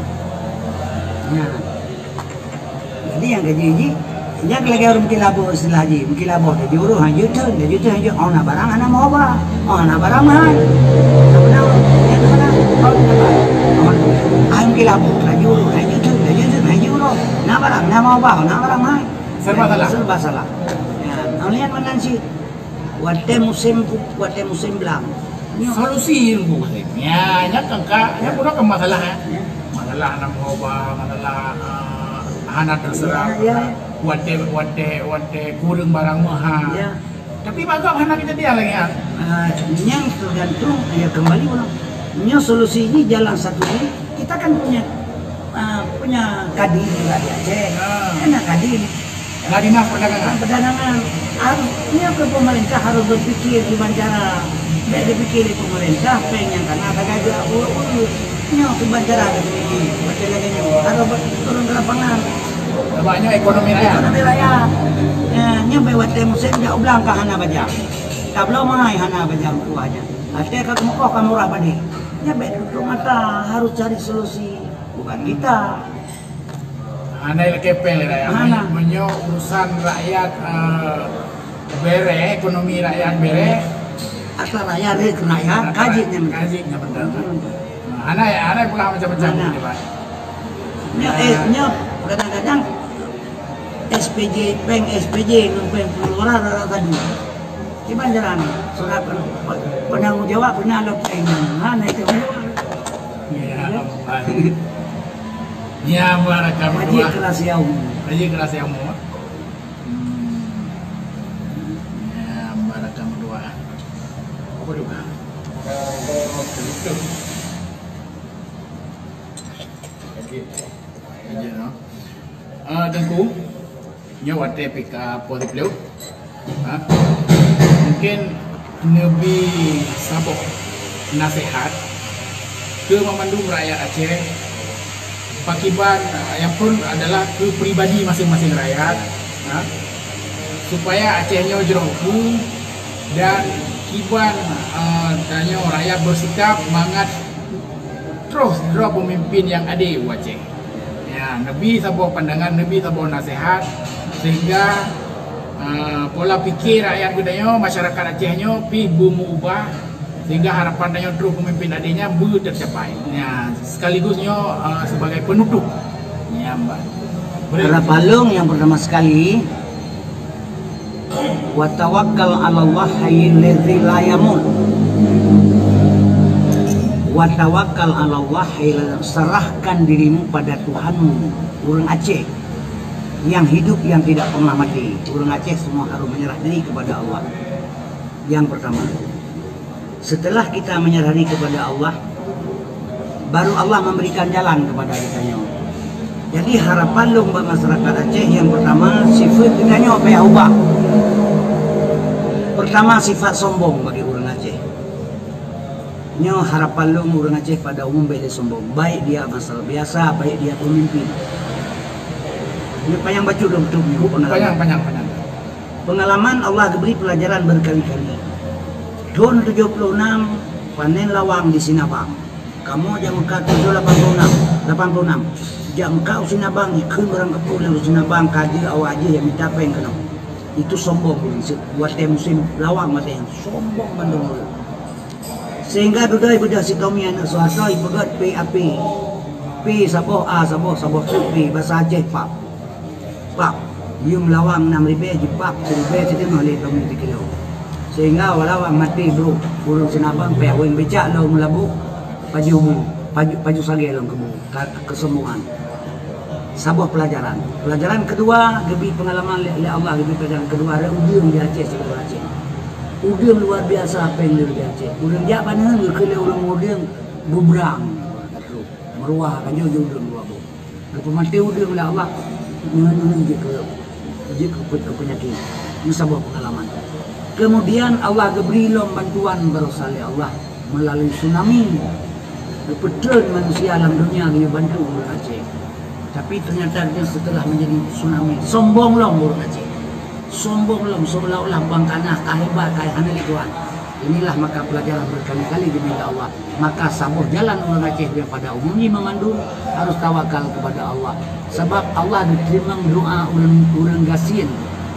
Nah. Jadi yang gaji ji, yang lagi orang mungkin labuh istilah ji, mungkin labuh dah juru hanya tu, dah juru hanya oh na barang hana mau ba. Oh na barang mahal. Sebenarnya yang mana? Oh na barang. Oh, ai mungkin labuh dah juru hanya tu, dah juru hanya juru. Na barang na mau ba, na barang mahal. Serba salah. Serba salah. Ya, nah, lihat mana sih? Watèe musém, watèe musém blang. Nyoe solusi ilmu musém. Ya, nyak angka, nyak udah ke masalah ya. Ya. Masalah hana meuoba, masalah eh, hana terserap. Ya, ya. Watèe watèe watèe kurang barang meuha. Ya. Tapi bak gob hana kejadian lagi ya. Ah, nyang tergantung ya kembali ulang. Nyoe solusi ini jalan satu ini kita kan punya ah, punya kadi juga di Aceh. Ah. Kan ada kadi. Ada dinas perdagangan. Perdagangan. Harusnya ke pemerintah harus berpikir gimana cara. Baik dipikir di pemerintah, peng yang kena ada gajah urut-urut. Nyoh gimana cara ada dipikir. Macam lagi nyoh. Harus ber- turun ke lapangan. Sebabnya ekonomi rakyat. Ekonomi rakyat. Ya, nyoh baik watèe musém jak ublang ka hana bajang. Ka bloe mahai hana bajang tuahnya. Até ka kemukoh ka murah badi. Nyoh baik tutup mata harus cari solusi. Bukan kita. Hana ilakepeng lé rakyat. Hana. Meunyoe urusan rakyat eh, bere, ekonomi rakyat bere. Asal rakyat, rezeki rakyat, kajik nyan. Kajik nyan betul. Hana, hana pula macam-macam. Hana. Nyoe, eh, nyoe kadang-kadang S P J, peng S P J ngon peng pengeluaran rata tadi. Kiban jalan surat pen- penanggung jawab beuna lom peng nyan. Hana itu. Ya, Amphan. Ya, barakallah. Haji keras ya umur. Haji keras ya umur. Hmm. Ya, barakallah. Apa juga? Haji, no? Ah, Teungku, nyoe watèe pih ka poh siplôh. Ha? Mungkin neubi saboh nasihat keu banmandum rakyat Aceh. Pakiban, ah, yang pun adalah keu pribadi masing-masing rakyat. Ha? Supaya Aceh nyoe jroh uku dan kiban, ah, tanyoe rakyat bersikap mangat troh droe peumimpin nyang adé u Aceh. Ya, neubi saboh pandangan, neubi saboh nasihat sehingga uh, pola pikir rakyat geutanyoe, masyarakat Aceh nyoe pih beumeuubah sehingga harapan tanyoe troh peumimpin adé nyan beutercapai. Ya, sekaligus nyoe uh, sebagai penutup. Ya, Mbak. Harapan lôn yang pertama sekali, "Wa tawakkal 'alallah hayyul ladzi la yamut." "Wa tawakkal 'alallah hayyul ladzi," serahkan dirimu pada Tuhanmu, ureuëng Aceh yang hidup yang tidak pernah mati. Ureuëng Aceh semua harus menyerah diri kepada Allah. Yang pertama. Setelah kita menyerah diri kepada Allah, baru Allah memberikan jalan kepada kita nyoe. Jadi harapan lôn bak masyarakat Aceh yang pertama, sifat kita nyoe payah ubah. Pertama, sifat sombong bagi ureuëng Aceh. Nyoe harapan lôn ureuëng Aceh pada umum bèk lé sombong, baik dia masalah biasa, baik dia pemimpin. Nyoe panyang bacut lôn tutup nyoe pengalaman. Panyang, panyang, panyang. Pengalaman Allah geubri pelajaran berkali-kali. Thon tujoh ploh nam panen lawang di Sinabang. Kamoe jak meukat tujoh lapan ploh nam, lapan ploh nam. Jak meukat u Sinabang, ikheun barang keupeue lam Sinabang ka jeuet awak jih nyang mita péng keunoe. Itu sombong ureuëng seb watée musém lawang watée nyan sombong mandum ureuëng. Sehingga dudoe beudôh si Tommy aneuk Soeharto ipeugét P A P. P saboh, A saboh, saboh P, basa Aceh pap. Pap, yum lawang nam ribée jipap siribée sideunoh lé Tommy sikilo. Sehingga lawang maté brôk, ureuëng Sinabang payah weueng becak lom meulabu paju bu, paju, paju sagée lom keubu, ka, keusombongan. Saboh pelajaran. Pelajaran kedua, geubri pengalaman lé, lé Allah geubri pelajaran kedua, rot udeueng di Aceh, sigoe Aceh. Udeueng luar biasa péng di Aceh. Ureuëng jak baneuen geukheun lé ureuëng udeueng bubrang. Meuruah kan jeuet udeueng dua boh. Geupeumaté udeueng lé Allah, nyan jeuet keu, jeuet keu pe-, peunyakét. Nyan saboh pengalaman. Kemudian Allah geubri lom bantuan baroesa lé Allah meulalu tsunami. Geupeutreun manusia lam dunia geuyue bantu ureuëng Aceh. Tapi ternyata dia setelah menjadi tsunami, sombong lom ureuëng Aceh. Sombong lom, seolah-olah bangkana ka hebat, ka hana lé Tuhan. Inilah maka pelajaran berkali-kali dibina Allah. Maka saboh jalan ureuëng Aceh daripada umum jih memandu harus tawakal kepada Allah. Sebab Allah diterima doa ureuëng, ureuëng gasien,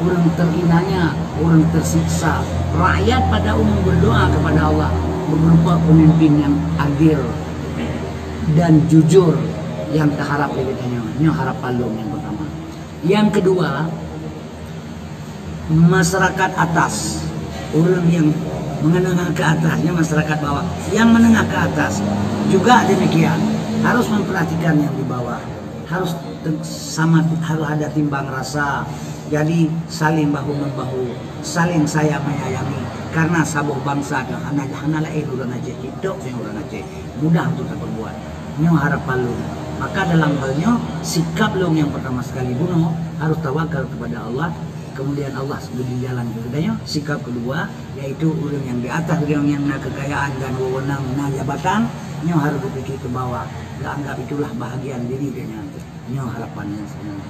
ureuëng terinanya, ureuëng tersiksa. Rakyat pada umum berdoa kepada Allah berupa pemimpin yang adil dan jujur yang terharap dari nyoe. Nyoe harapan lom yang pertama. Yang kedua, masyarakat atas, ureuëng yang menengah ke atas, ya, masyarakat bawah, yang menengah ke atas juga demikian, harus memperhatikan yang di bawah, harus te- sama, harus ada timbang rasa, jadi saling bahu membahu, saling sayang menyayangi, karena saboh bangsa tu hana, hana lain ureuëng Aceh, hidup yang ureuëng Aceh, mudah untuk diperbuat. Nyoe harapan lôn. Maka dalam hal nyoe, sikap lôn yang pertama sekali bunoe harus tawakal kepada Allah, kemudian Allah beri jalan kepada nyoe. Sikap kedua, yaitu ureuëng yang di atas, ureuëng yang na kekayaan dan wewenang, na jabatan, nyoe harus dipikir ke bawah. Geuanggap itulah bahagian diri geuhnyan. Nyoe harapan yang sebenarnya.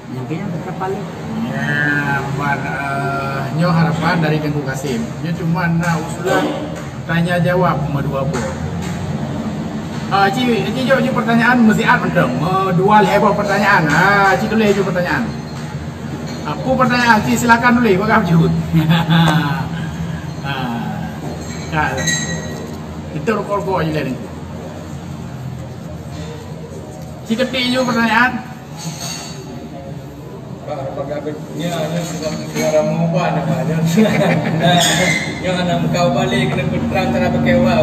Nyang keu nyan teuka paléh. Ya, ban, eh, nyoe harapan dari Teungku Kasim. Nyoe cuma na usulan tanya jawab meudua boh. Ah, ci, ci jawab ji pertanyaan meusiat mantong. Meudua lhée boh pertanyaan. Ah, ci tuléh ju pertanyaan. Apa pertanyaan? Ci silakan tuléh, bak jaweueb. Ah, ka. Kita rukok-rukok aja lah ni. Ci ketik ju pertanyaan. Bah, bagaimana nyoe sudah, sudah lama ubah nama nyoe. Nyoe anak muka ubah lé kena peterang cara pakai ubah.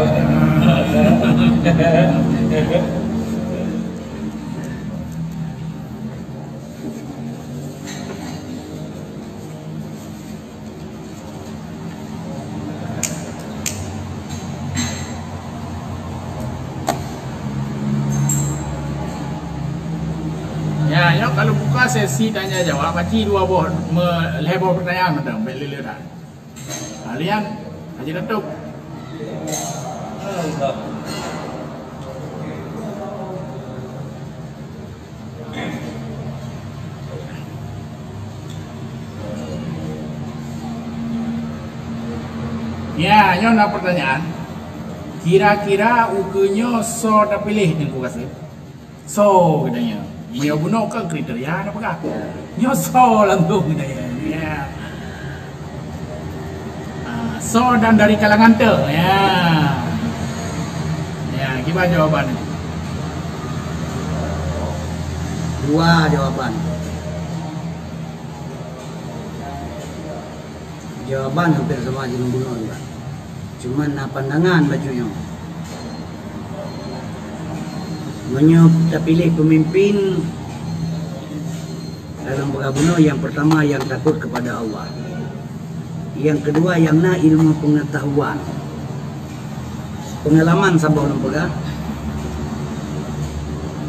Ya, nyoe kalau buka sesi tanya jawab, pasti dua boh, me-, lhée boh pertanyaan mantong, bèk lé-lé that. Kalian, Haji Datuk. Ya, nyoe na pertanyaan. Kira-kira ukeue nyoe soe tapiléh Teungku Kasim? Soe geutanyoe? Meunyoe bunoe kan kriteria na peugah. Nyoe soe langsung geutanyoe? Ya. Ah, soe dan dari kalangan teu? Ya. Ya, kiban jawaban? Dua jawaban. Jawaban hampir sama ji bunoe juga. Cuma na pandangan bacut nyoe. Meunyoe tapiléh peumimpin dalam peugah bunoe, yang pertama yang takut kepada Allah. Yang kedua yang na ilmu pengetahuan. Peungalaman saboh lôn peugah.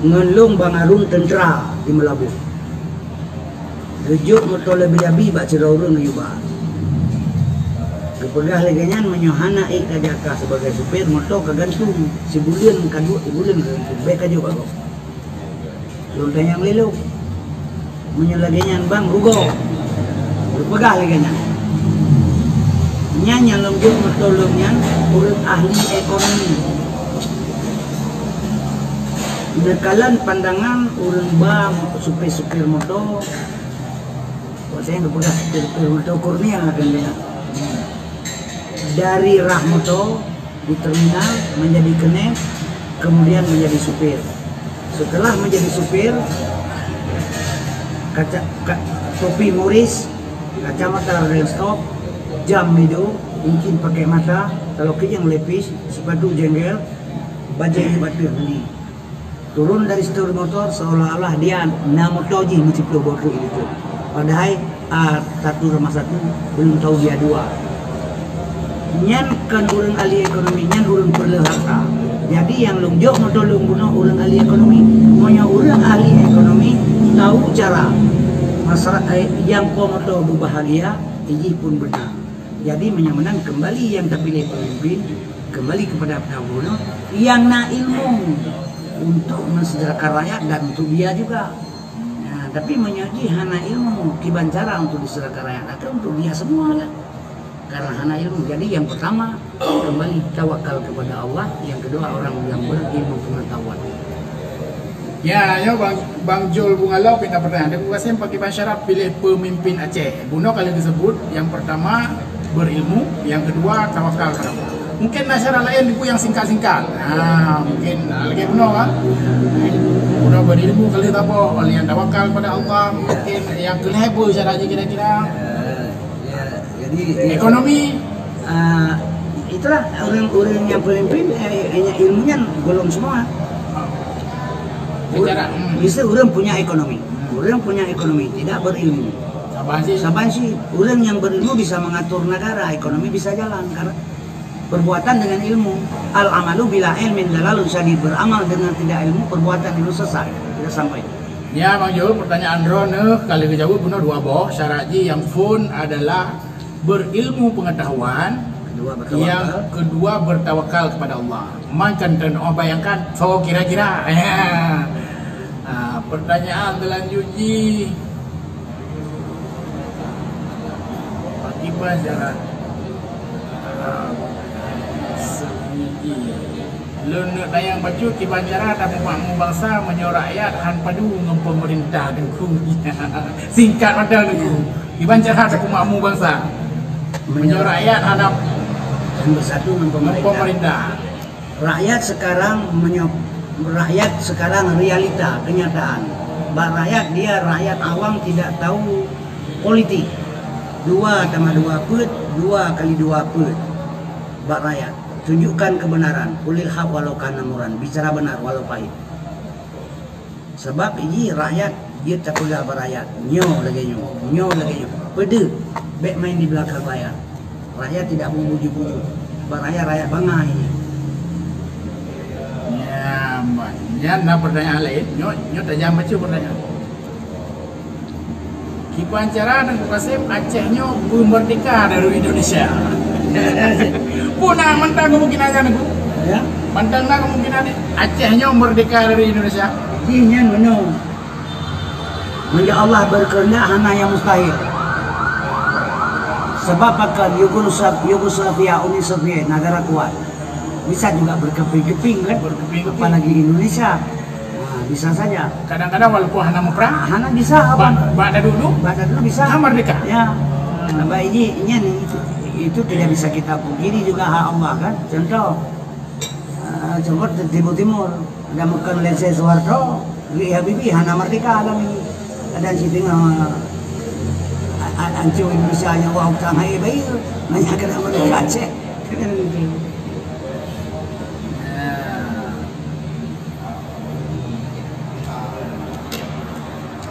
Ngon lôn Bang Harun teuntra di Meulaboh. Geujok moto Leubeh Abi bak sidroe ureuëng Yuba. Geupeugah lagée nyan, meunyoe hana ék ka jaka sibagai supir, moto ka gantung, sibuleuen ka duek, sibuleuen ka gantung, bèk ka jok bak gob. Lôn tanyong lé lôn, meunyoe lagée nyan bang rugoe? Geupeugah lagée nyan. Nyan nyang lôn jok moto lôn nyan ureuëng ahli ekonomi. Neukalon pandangan ureuëng ba supir-supir moto. Watée geupeugah supir-supir moto, Kurnia kan dia. Dari rah moto di terminal menjadi kenem, kemudian menjadi supir. Setelah menjadi supir, kaca, ka, topi Morris, kacamata Ray-Ban, jam Mido, cincin pakai mata, kalau keujeueng lepis, sepatu jenggel, bajée bateue beli. Turun dari setir motor seolah-olah dia na moto jih meusiplôh boh truk itu. Padahai A satu sama satu belum tahu dia dua. Nyan kan ureuëng ahli ekonomi, nyan ureuëng peureulée harta. Jadi nyang lôn jok moto lôn bunoe ureuëng ahli ekonomi. Meunyoe ureuëng ahli ekonomi tahu cara masyarakat, eh, nyang po moto beubahagia, jih pun beuna. Jadi meunyoe meunan kembali nyang tapiléh peumimpin, kembali kepada Tuhan bunoe nyang na ilmu. Untuk mensejahterakan rakyat dan untuk dia juga. Nah, tapi meunyoe jih hana ilmu, kiban cara untuk disejahterakan rakyat, akan untuk dia semua lah. Karena hana ilmu. Jadi yang pertama, kembali tawakal kepada Allah. Yang kedua, orang yang berilmu pengetahuan. Ya, ya, Bang, Bang Jul Bungalow pindah pertanyaan. Teungku Kasim, pakriban syarat pilih pemimpin Aceh? Bunoe ka lheueh disebut, yang pertama berilmu, yang kedua tawakal kepada Allah. Mungkin na syarat lain Teungku yang singkat-singkat. Ha, mungkin, ha, lagèe bunoe kan. Bunoe berilmu ka lheueh taboh, oleh yang tawakal kepada Allah, mungkin yang keu lhèe peue syarat jih kira-kira. Ya, jadi ekonomi. Ah, itulah ureueng-ureueng nyang pemimpin, eh, eh, ilmu nyan golom semua. Bicara, hmm. Miseu ureueng punya ekonomi. Ureueng punya ekonomi, tidak berilmu. Saban sih. Saban sih, ureueng yang berilmu bisa mengatur negara, ekonomi bisa jalan karena perbuatan dengan ilmu. Al amalu bila ilmin dalalun syadid, beramal dengan tidak ilmu, perbuatan itu sesat. Tidak sampai. Ya, Bang Jul, pertanyaan droeneuh ka lheueh geujaweueb bunoe dua boh. Syarat jih yang phôn adalah berilmu pengetahuan, kedua bertawakal. Yang kedua bertawakal kepada Allah. Man kan teunoh bayangkan, so kira-kira. Ah, pertanyaan selanjut jih. Pakriban cara, ah, seungi. Lôn neuk tanyong bacut, kiban cara tapeumakmu bansa meunyoe rakyat han padu ngon peumeurintah, Teungku. Singkat mantong, Teungku. Kiban cara tapeumakmu bansa meunyoe rakyat hana bersatu ngon pemerintah. Rakyat sekarang menyo-, rakyat sekarang realita, kenyataan. Bak rakyat, dia rakyat awam tidak tahu politik. Dua tambah dua peuet, dua kali dua peuet. Bak rakyat, tunjukkan kebenaran. Qulil haq walau kana murran. Bicara benar walau pahit. Sabab ini rakyat jeuet tapeugah bak rakyat, nyoe lagèe nyoe, nyoe lagèe nyoe. Peudeuh, bèk main di belakang layar. Rakyat tidak memuji-puji. Bak rakyat, rakyat bangai. Nyan, nyan na pertanyaan lain. Nyoe, nyoe tajam bacut pertanyaan. Kiban cara Teungku Kasim, Aceh nyoe beumeurdeka dari Indonesia? Pun na mantong kemungkinan nyan, Teungku. Ya. Mantong na kemungkinan Aceh nyoe meurdeka dari Indonesia? Jih nyan meunoe. Meunyoe Allah berkehendak, hana nyang mustahil. Sebab pakon Yugosla-, Yugoslavia, Uni Soviet, negara kuat. Bisa juga berkeping-keping kan? Berkeping-keping. Apalagi Indonesia. Nah, bisa saja. Kadang-kadang walaupun hana muprang, hana bisa apa? Bak, bak dadu dulu, bak dadu bisa. Hana merdeka. Ya. Nah, baik ini, ini nih, itu, itu tidak bisa kita pungkiri juga hak Allah kan. Contoh, eh, contoh di Timur Timur, ada makan lensai Soeharto, Habibie hana merdeka lagi. Ada si tengah, a-, a-, ancur Indonesia nyawa utang hai bayi, nanya kena merdeka Aceh.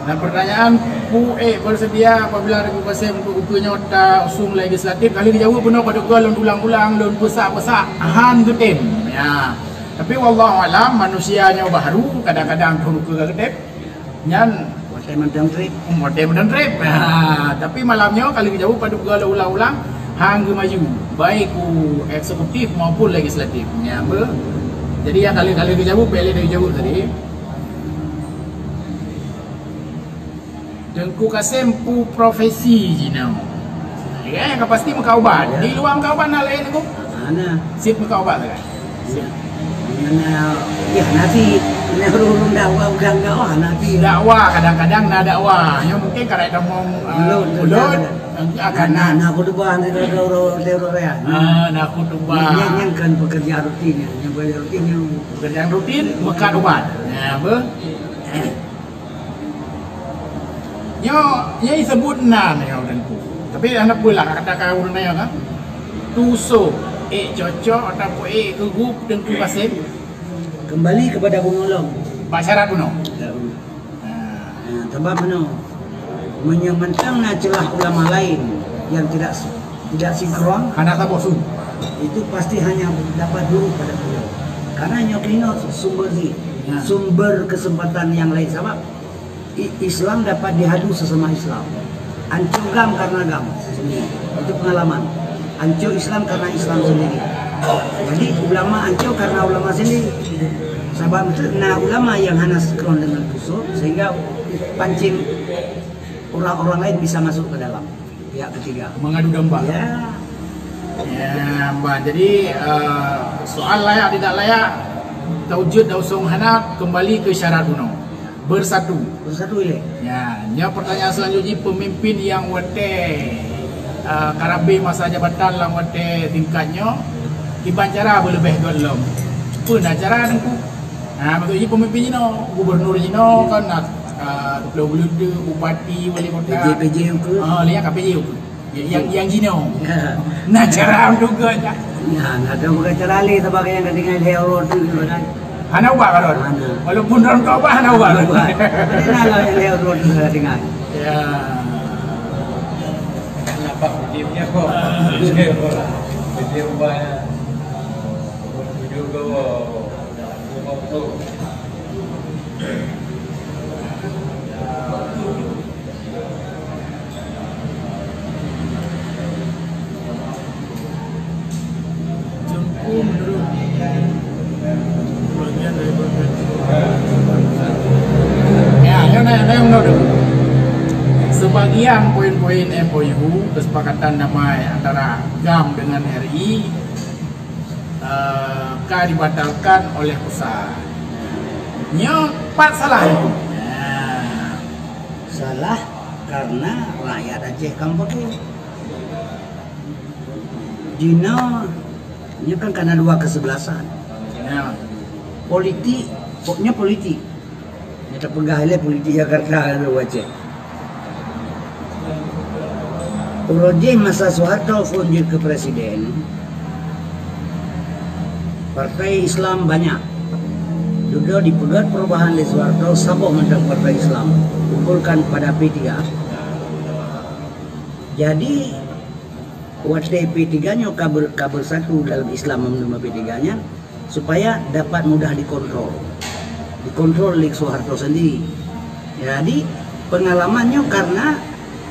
Nah, pertanyaan, Pu Ek bersedia apabila Teungku Kasim untuk ukeue nyoe ta usung legislatif? Ka lheueh geujaweueb bunoe padub goe lôn ulang-ulang, lôn peusak-peusak, han geutem. Ya. Tapi wallahu alam, manusia nyoe baharu, kadang-kadang thon ukeue ka geutem. Nyan watèe mantong trép. Watèe mantong trép. Ha, tapi malam nyoe ka lheueh geujaweueb padub goe lôn ulang-ulang, han geumaju. Baik u eksekutif maupun legislatif. Nyan beuh. Jadi nyang ka lheueh, ka lheueh geujaweueb, bèk lé geujaweueb tadi. Teungku Kasim peue profesi jinoe? Ya, ka pasti meukat ubat. Ya. Di luwa meukat ubat na laén, Teungku? Hana. Sit meukat ubat sagai? Ya. Mana, ya, nanti, na ureueng dakwah, ureueng dakwah, nanti. Dakwah, kadang-kadang na dakwah. Nyoe mungkin ka raya tamong, eh, belum, belum. Akan na, na khutbah, nanti ada orang, ada orang raya. Ah, na khutbah. Nyan, nyan kan pekerjaan rutin, nyan. Nyan pekerjaan rutin, nyan. Pekerjaan rutin, meukat ubat. Ya, apa? Nyoe, nyoe iseubut nan nyoe Teungku. Tapi hana peue lah, kata ka ureueng nanya kan. Tusoe, ék cocok ataupun ék keugup Teungku Kasim? Kembali kepada bunoe lom. Bak syarat bunoe. Ya. Nah, sabab bunoe. Meunyoe mantong na celah ulama lain yang tidak, tidak sinkron, hana saboh su. Itu pasti hanya dapat dulu pada beliau. Karena nyoe keunoe sumber ni, ya, sumber kesempatan yang lain. Sabab I-, Islam dapat diadu sesama Islam. Ancô GAM karena GAM sendiri. Itu pengalaman. Ancô Islam karena Islam sendiri. Jadi ulama ancô karena ulama sendiri. Sabab na ulama yang hana sinkron dengan pusok, sehingga pancing orang-orang lain bisa masuk ke dalam pihak ketiga. Mengadu domba. Ya. Ya, Mbah. Jadi, eh, soal layak tidak layak, taujud dan usung hana, kembali ke syarat bunoe. Bersatu. Bersatu ilée. Ya, nyoe pertanyaan selanjutnya, pemimpin yang watée, eh, karabeh masa jabatan lam watée tingkat nyoe, kiban cara beuleubeh gohlom. Peue na cara Teungku? Ha, maksud jih pemimpin jinoe, gubernur jinoe kan na, ah, kepala bupati, wali kota. P J, P J ukeue. Ah, lihat P J ukeue. Ya, yang, yang jinoe. Ya. Na cara juga aja. Ya, na ada bukan cara lain sebagai yang ketinggalan hero tu kan. Hana ubah kan? Hana. Walaupun dalam kau ubah, hana ubah. Hana ubah. Mana lah yang hero tu ketinggalan? Ya. Nampak dia punya kok. Dia ubah. Dia ubah. Ya, nyoe na, na, na, na. Sebagian poin-poin M O U, kesepakatan damai antara GAM dengan R I, eh, ka dibatalkan oleh pusat. Nyoe pat salah itu. Nah. Salah karena rakyat Aceh kamoe paké. Jinoe, nyoe kan karena dua kesebelasan. Ya. Politik, pokoknya politik. Nyoe tapeugah ilée politik Jakarta lagée Aceh. Uroe jih masa Soeharto phon jeuet keu presiden, partai Islam banyak. Dudoe dipeugét perubahan lé Soeharto, saboh mantong partai Islam kumpulkan pada P tiga. Jadi, watée P tiga nyoe ka ber-, ka bersatu dalam Islam meunurot P tiga nyan, supaya dapat mudah dikontrol. Dikontrol lé Soeharto sendiri. Jadi, pengalaman nyoe karena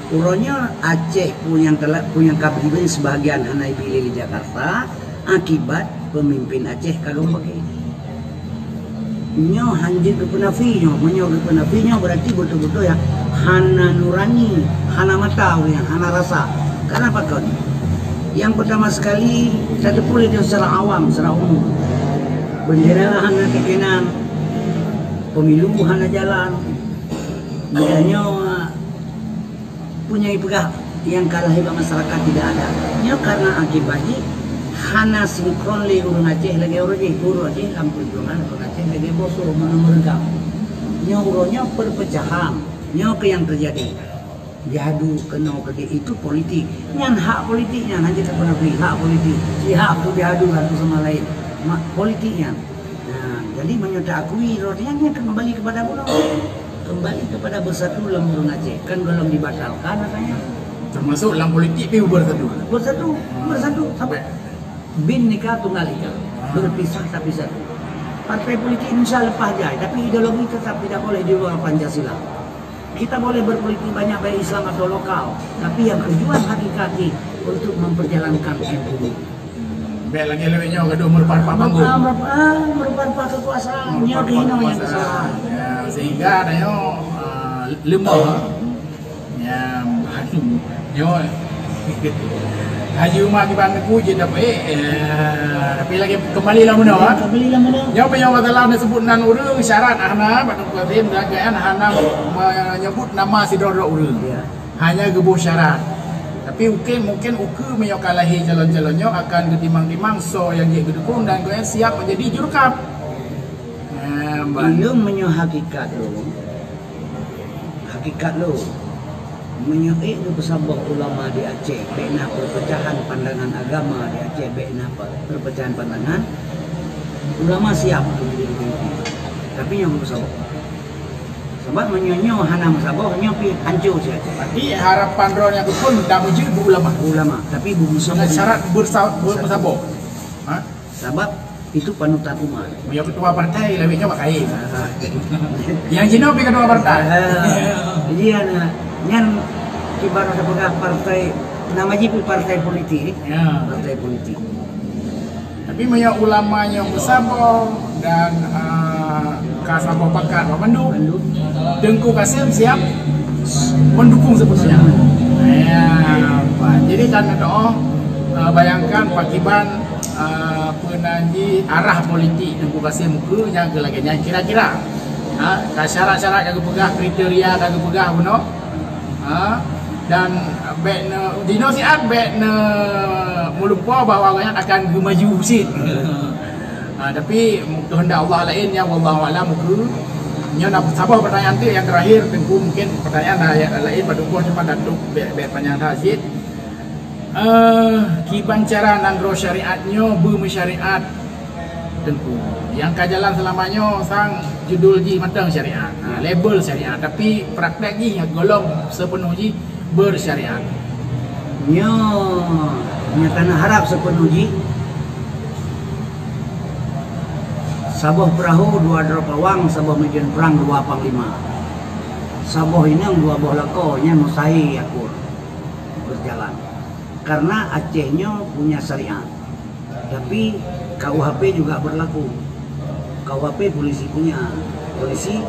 uroe nyoe Aceh peue nyang telat, peue nyang ka bri sebahagian hana ipiléh lé Jakarta akibat pemimpin Aceh ka gombak. Nyoe hanjeuet geupeunafi nyoe. Meunyoe geupeunafi nyoe, berarti beutôi-beutôi ya hana nurani, hana mata ureuëng nyan, hana rasa. Kenapa kon? Yang pertama sekali, tateupeue lé nyoe secara awam, secara umum. Bendera hana teukenan, pemilu hana jalan. Bukan nyoe, peue nyang ipeugah nyang ka lahé bak masyarakat tidak ada. Nyoe karena akibat jih hana sinkron lé ureuëng Aceh lagée ureuëng jih, ureuëng Aceh lam perjuangan ureuëng Aceh lagée boh soe meunurot GAM. Nyoe uroe nyoe perpecahan. Nyoe keuh nyang terjadi. Diadu keunoe keudeh itu politik. Nyan hak politik nyan, hana teupeunafik hak politik. Jihak untuk diadu satu sama lain. Mak politik nyan. Nah, jadi meunyoe taakui rot nyan, nyan kembali kepada bunoe. Kembali kepada bersatu lam ureuëng Aceh. Kan golom dibatalkan katanya. Termasuk lam politik pih bersatu. Bersatu, bersatu. Sampai Bhinneka Tunggal Ika. Berpisah tapi satu. Partai politik insya lepas jai, tapi ideologi tetap tidak boleh di luar Pancasila. Kita boleh berpolitik banyak baik Islam atau lokal, tapi yang tujuan hakikati untuk memperjalankan M O U. Bèk lagèe lewat nyoe gadoh meureupat-reupat banggong. Ah, meureupat, ah, meureupat-reupat kekuasaan. Nyoe keuh hinoe nyang salah. Ya, sehingga tanyoe, ah, lemah. Ya, nyoe. Haji Uma kiban teungku jeuet dapet, eh, tapi lagi kembali lah meunoe, ah. Kembali lah meunoe. Nyoe meunyoe masalah neuseubut nan ureueng syarat hana, bak Teungku Azim, dan hana menyebut nama sidroe-droe ureueng. Ya. Hanya geuboh syarat. Tapi mungkin, mungkin ukeue meunyoe ka lahé calon-calon nyoe akan geutimang-timang soe nyang jeuet geudukong dan gobnyan siap menjadi jurukam. Nah, ban. Ilôn meunyoe hakikat lôn, hakikat lôn, meunyoe ék geupeusaboh ulama di Aceh, bèk na perpecahan pandangan agama di Aceh, bèk na pe-, perpecahan pandangan, ulama siap untuk jadi pemimpin. Tapi nyoe geupeusaboh. Sabab meunyoe nyoe hana meusaboh, nyoe pih hancô siat. Tapi harapan droeneuh pun ka meujeuet beu ulama. Ulama, tapi beu meusaboh. Dengan syarat bersa-, ber-, meusaboh. Ha? Sabab itu panutan umat. Meunyoe ketua partai, lawét nyoe bak kain. Ah. Nyang jinoe pih ketua partai. Ah. Jadi, aneuk, nyan ibarat peugah partai, nama jih pih partai politik. Ya. Partai politik. Tapi meunyoe ulama nyoe meusaboh dan, ah, Ka saboh pakat bak bandum. Bandum. Teungku Kasim siap mendukung sepenuhnya. Ya, jadi dan doa, eh, bayangkan pakiban, eh, peunan di arah politik Teungku Kasim ke nyang ke lagèe nyan kira-kira. Ha, ka syarat-syarat ka geupeugah, kriteria ka geupeugah bunoe. Ha, dan bèk ne, dinoe siat bèk ne meulupa bahwa awaknyan akan geumaju sit. Ha, tapi keuheundak Allah laén, ya, wallahu a'lam, muka. Nyoe na saboh pertanyaan tu yang terakhir, Teungku, mungkin pertanyaan la-, laén padum boh, cuma Datuk bèk, bèk panyang that cit. Eh, kiban cara nanggroe syariat nyoe beumeusyariat, Teungku. Nyang ka jalan seulama nyoe sang judul jih mantong syariat. Ha, label syariat, tapi praktek jih golom seupeunoh jih bersyariat. Nyoe, nyoe tanah harab seupeunoh jih. Saboh peurahô dua droe pawang, saboh meujeuet prang dua panglima. Saboh inong dua boh lakoe, nyan mustahil akur berjalan. Karena Aceh nyoe punya syariat. Tapi K U H P juga berlaku. K U H P polisi punya, polisi,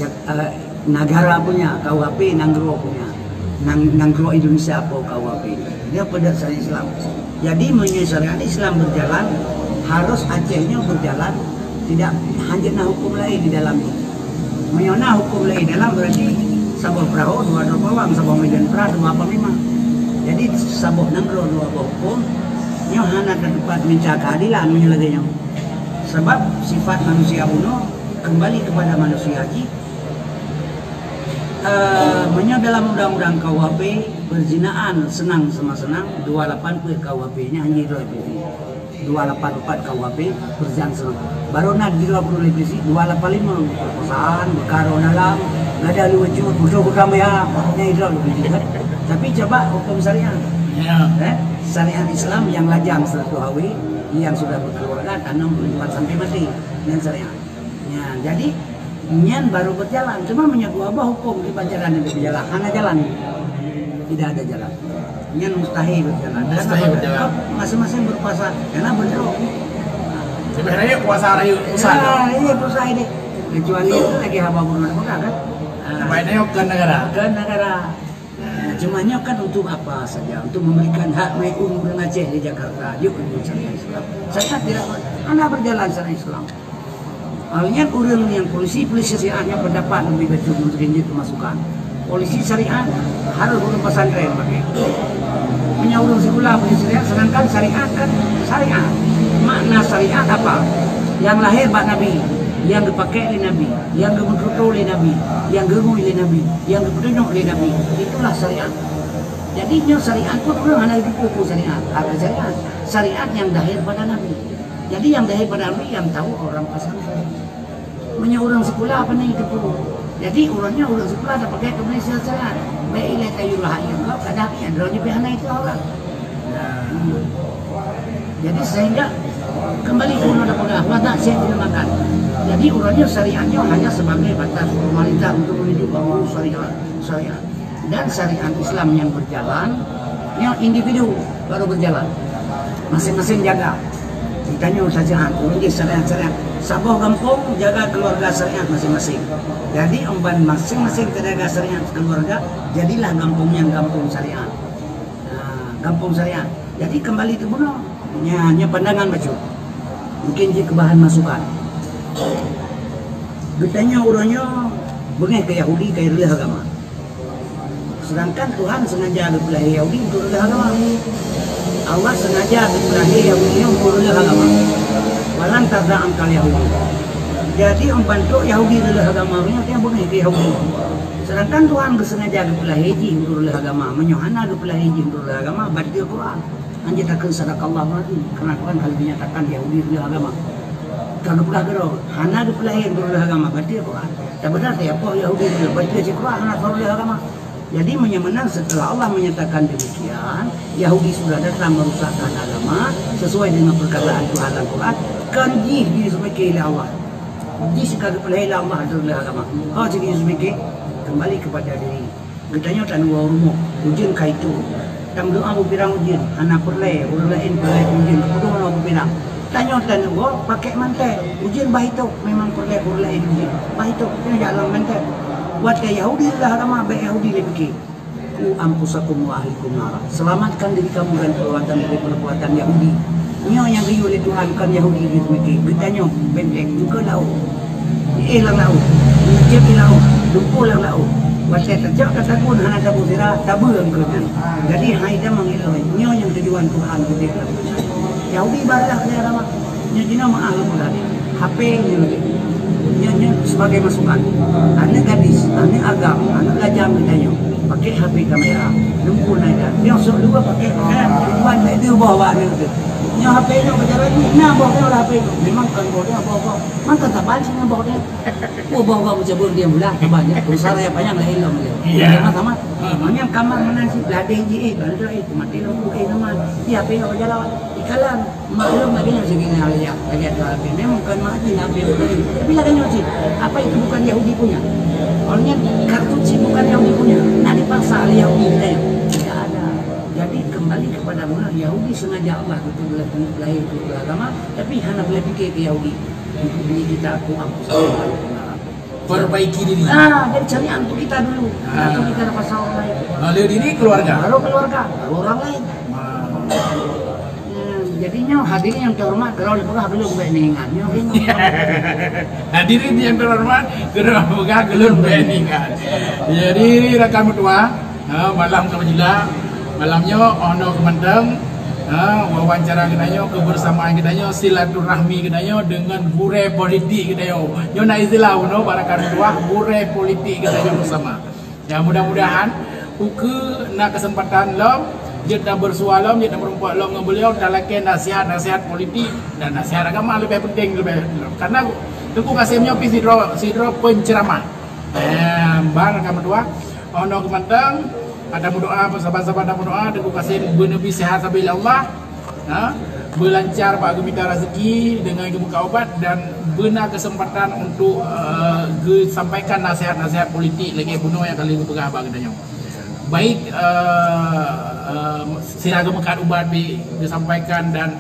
ya, eh, negara punya, K U H P nanggroe punya. Nang-, nanggroe Indonesia apa K U H P. Dia pada syariat Islam. Jadi, meunyoe syariat Islam berjalan, harus Aceh nyoe berjalan, tidak hanjeuet na hukum laén di dalam nyoe. Meunyoe na hukum laén dalam, berarti saboh peurahô dua droe pawang, saboh meujeuet prang dua panglima. Jadi, saboh nanggroe dua boh hukum, nyoe hana teupat minta keadilan meunyoe lagèe nyoe. Sabab sifat manusia bunoe kembali kepada manusia jih. Eh, meunyoe dalam undang-undang K U H P, perzinaan seunang sama seunang, dua lapan peuet K U H P nyan hana jidroe polisi. Dua lapan empat K U H P, perzinaan seunang. Baru na jidroe polisi lé polisi, dua lapan lima, perkosaan, beukaro dalam, gada lucu, putus hutang ya, nyan jidroe polisi kan. Tapi coba hukum syariat. Ya. Eh, syariat Islam yang lajang seratus H W, yang sudah berkeluarga, tanam empat sampai mati. Nyan syariat. Ya, jadi, nyan baru berjalan. Cuma meunyoe dua boh hukum di pajaran yang berjalan, hana jalan. Tidak ada jalan. Nyan mustahil berjalan. Mustahil berjalan. Karena masing-masing berkuasa. Karena bentrok. Leubeh rayeuk kuasa rayeuk pusat. Ya, iya, pusat ini. Kecuali itu lagi haba buruan negara, kan? Ah. Sampai nengok ke negara. Ke negara. Nah, cuma nyoe kan untuk apa saja? Untuk memberikan hak meu'un ureueng Aceh di Jakarta. Yuk, untuk syariat Islam. Syariat tidak, hana berjalan syariat Islam. Hal nyan ureueng nyang polisi, polisi syariat nyan pendapat lebih bacut mungkin jeuet masukan. Polisi syariat harus ureueng pesantren pakai. Meunyoe ureueng sikula polisi syariat, sedangkan syariat kan syariat. Makna syariat apa? Yang lahir bak Nabi, yang dipakai lé Nabi, yang geumeututoe lé Nabi, yang geungui lé Nabi, yang geupeutunyok lé Nabi. Itulah syariat. Jadi nyoe syariat pun ureueng hana geupeu syariat. Apa syariat? Syariat yang lahir pada Nabi. Jadi yang lahir pada Nabi yang tahu orang pesantren. Meunyoe ureueng sikula apa ni teupeu. Jadi ureueng nyoe ureueng sikula dak pakai keubiasaan syariat. Baik ilai kayu rahat yang kau kadang yang droe jipih hana itu orang. Jadi sehingga kembali ke undang-undang peugah, "Pada saya tidak makan." Jadi urangnya syariatnya hanya sebagai batas pemerintah untuk menunjuk bahawa syariat, syariat. Dan syariat Islam yang berjalan, yang individu baru berjalan. Masing-masing jaga. Ditanya syariat, urang syariat-syariat. Saboh gampông jaga keluarga syariat masing-masing. Jadi emban masing-masing terjaga syariat keluarga, jadilah gampông yang gampông syariat. Nah, gampông syariat. Jadi kembali ke bunoe. Nya, nya pandangan bacut. Mungkin jeuet keu bahan masukan. Geutanyoe uroe nyoe beungéh keu Yahudi ka reuloh agama. Sedangkan Tuhan sengaja geupeulahé Yahudi untuk reuloh agama. Allah sengaja geupeulahé Yahudi nyoe untuk reuloh agama. Walan tarda ankal Yahudi. Jadi, 'oh ban trok Yahudi reuloh agama, nyoe nyang beungéh keu Yahudi. Sedangkan Tuhan geusengaja geupeulahé jih untuk reuloh agama. Meunyoe hana geupeulahé jih untuk reuloh agama, bateue Quran. Hanjeuet takheun sadaqallahu azim, karena Quran ka lheueh nyatakan Yahudi reuloh agama. Ka geupeugah keudroe, hana geupeulahé reuloh agama, bateue Quran. Tabeudar teuh apoh Yahudi reuloh, bateue cit Quran hana reuloh agama. Jadi, meunyoe meunan setelah Allah menyatakan demikian, Yahudi sudah datang merusakkan agama sesuai dengan perkataan Tuhan dalam Quran, kon jih jiseumiké lé Allah. Jih ka geupeulahé lé Allah reuloh agama. Ho cit jiseumiké, kembali kepada diri. Geutanyoe taluwa u rumoh, ujeuen ka itôh. Tameudoa beupirang ujeuen, hana peureulée ureuëng laén peureulée ujeuen, keu peue meunoe beupirang. Tanyoe teugoe pakai mantel. Ujeuen bah itôh, memang peureulèe-peureulèe ujeuen. Bah itôh, keuneuk jak lom mantel. Watèe Yahudi lah agama, bèk Yahudi lé pike. Ku anfusakum wa ahlikum nara. Selamatkan diri kamu dan perbuatan dari perbuatan Yahudi. Nyoe nyang geuyue lé Tuhan kon Yahudi geupike. Geutanyoe benteng, muka laôt. Éh lam laôt. Cék di laôt. Lumpur lam laôt. Watèe teucok ka takun hana tabu sira, tabeueng keu nyan. Jadi hai tamong iloi. Nyoe nyang tujuan Tuhan geubri lam donya. Yahudi barulah keu agama. Nyoe jinoe meu'ah lôn peugah. H P nyoe, nyoe, nyoe sebagai masukan. Aneuk gadis, aneuk agam, aneuk lajang geutanyoe pakai H P kamera. Lumpur na inan. Nyoe sôk dua pakai, pakai. Tujuan tak itu boh bak aneuk tu. Nyoe H P nyoe pakai lagi. Nah, boh nyoe lah H P nyoe. Memang kon boh nyoe, boh, boh. Mangka saban sih nyoe boh nyoe. Boh, boh, boh, mencabur dia mula, saban nyoe. Pulsa raya panyang laén lom dia. Iya. Sama-sama. Heeh. Manyang kamar meunan sih, ladeh ji, eh, bantu, eh, mati lampu, eh, sama. Di H P nyoe pakai lawat. Ikalan. Maklum lagi nyoe sigi ngon Alia, lagi ada Abi. Memang bukan mak Abi, Abi yang beli. Tapi lagi nyoe cit, apa itu bukan Yahudi punya? Maksudnya kartu chip bukan Yahudi punya. Nah, dipaksa oleh Yahudi, eh. Tidak ada. Jadi kembali kepada mula Yahudi sengaja Allah betul lahir ke agama, tapi hana boleh fikir ke Yahudi. Untuk beli kita aku aku Perbaiki diri. Ah, jadi cari antu kita dulu. Ah. Antu kita ada pasal orang lain. Lalu diri keluarga. Baru keluarga, baru orang lain. Ah. Hmm, jadi nyoe hadirin yang terhormat, kalau dipeugah belum baik ningat. Nyoe bingung. Hadirin yang terhormat, kalau dipeugah belum baik ningat. Jadi rakan meutuah, ha, malam ka jila, malam nyoe oh noe keumantong, ha, wawancara geutanyoe, kebersamaan geutanyoe, silaturahmi geutanyoe dengan gurèe politik geutanyoe. Nyoe na istilah unoe bak rakan meutuah, gurèe politik geutanyoe bersama. Ya, mudah-mudahan ukeue na kesempatan lom, jeuet tabersua lom, jeuet tameureumpok lom ngon beliau, talakèe nasihat-nasihat politik dan nasihat agama leubeh penting leubeh. Karena Teungku Kasim nyoe pih sidroe, sidroe penceramah. Eh, ban rakan meutuah, oh noe keumantong, ata meudoa, saban-saban ata meudoa, Teungku Kasim beuneubi sehat sabe lé Allah. Ha? Beulancar bak geumita rezeki dengan geumuka ubat dan beuna kesempatan untuk, eh, geusampaikan nasihat-nasihat politik lagèe bunoe nyang ka lheueh geupeugah bak geutanyoe. Baik, eh, eh, sira geumeukat ubat bi geusampaikan dan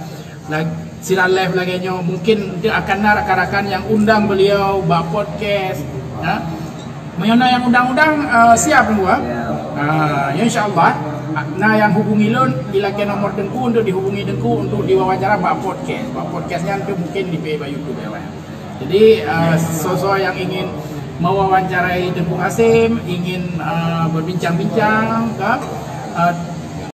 lag-, sira live lagèe nyoe, mungkin akan na rakan-rakan nyang undang beliau bak podcast, ha? Meunyoe na nyang undang-undang, eh, siap Teungku, ha? Ah, ya, insya Allah. Na nyang hubungi lôn, dilakèe nomor Teungku untuk dihubungi Teungku untuk diwawancara bak podcast. Bak podcast nyan tu mungkin di bak YouTube ya, Wan. Jadi, eh, soe-soe nyang ingin mewawancarai Teungku Kasim, ingin, eh, berbincang-bincang, ka, eh,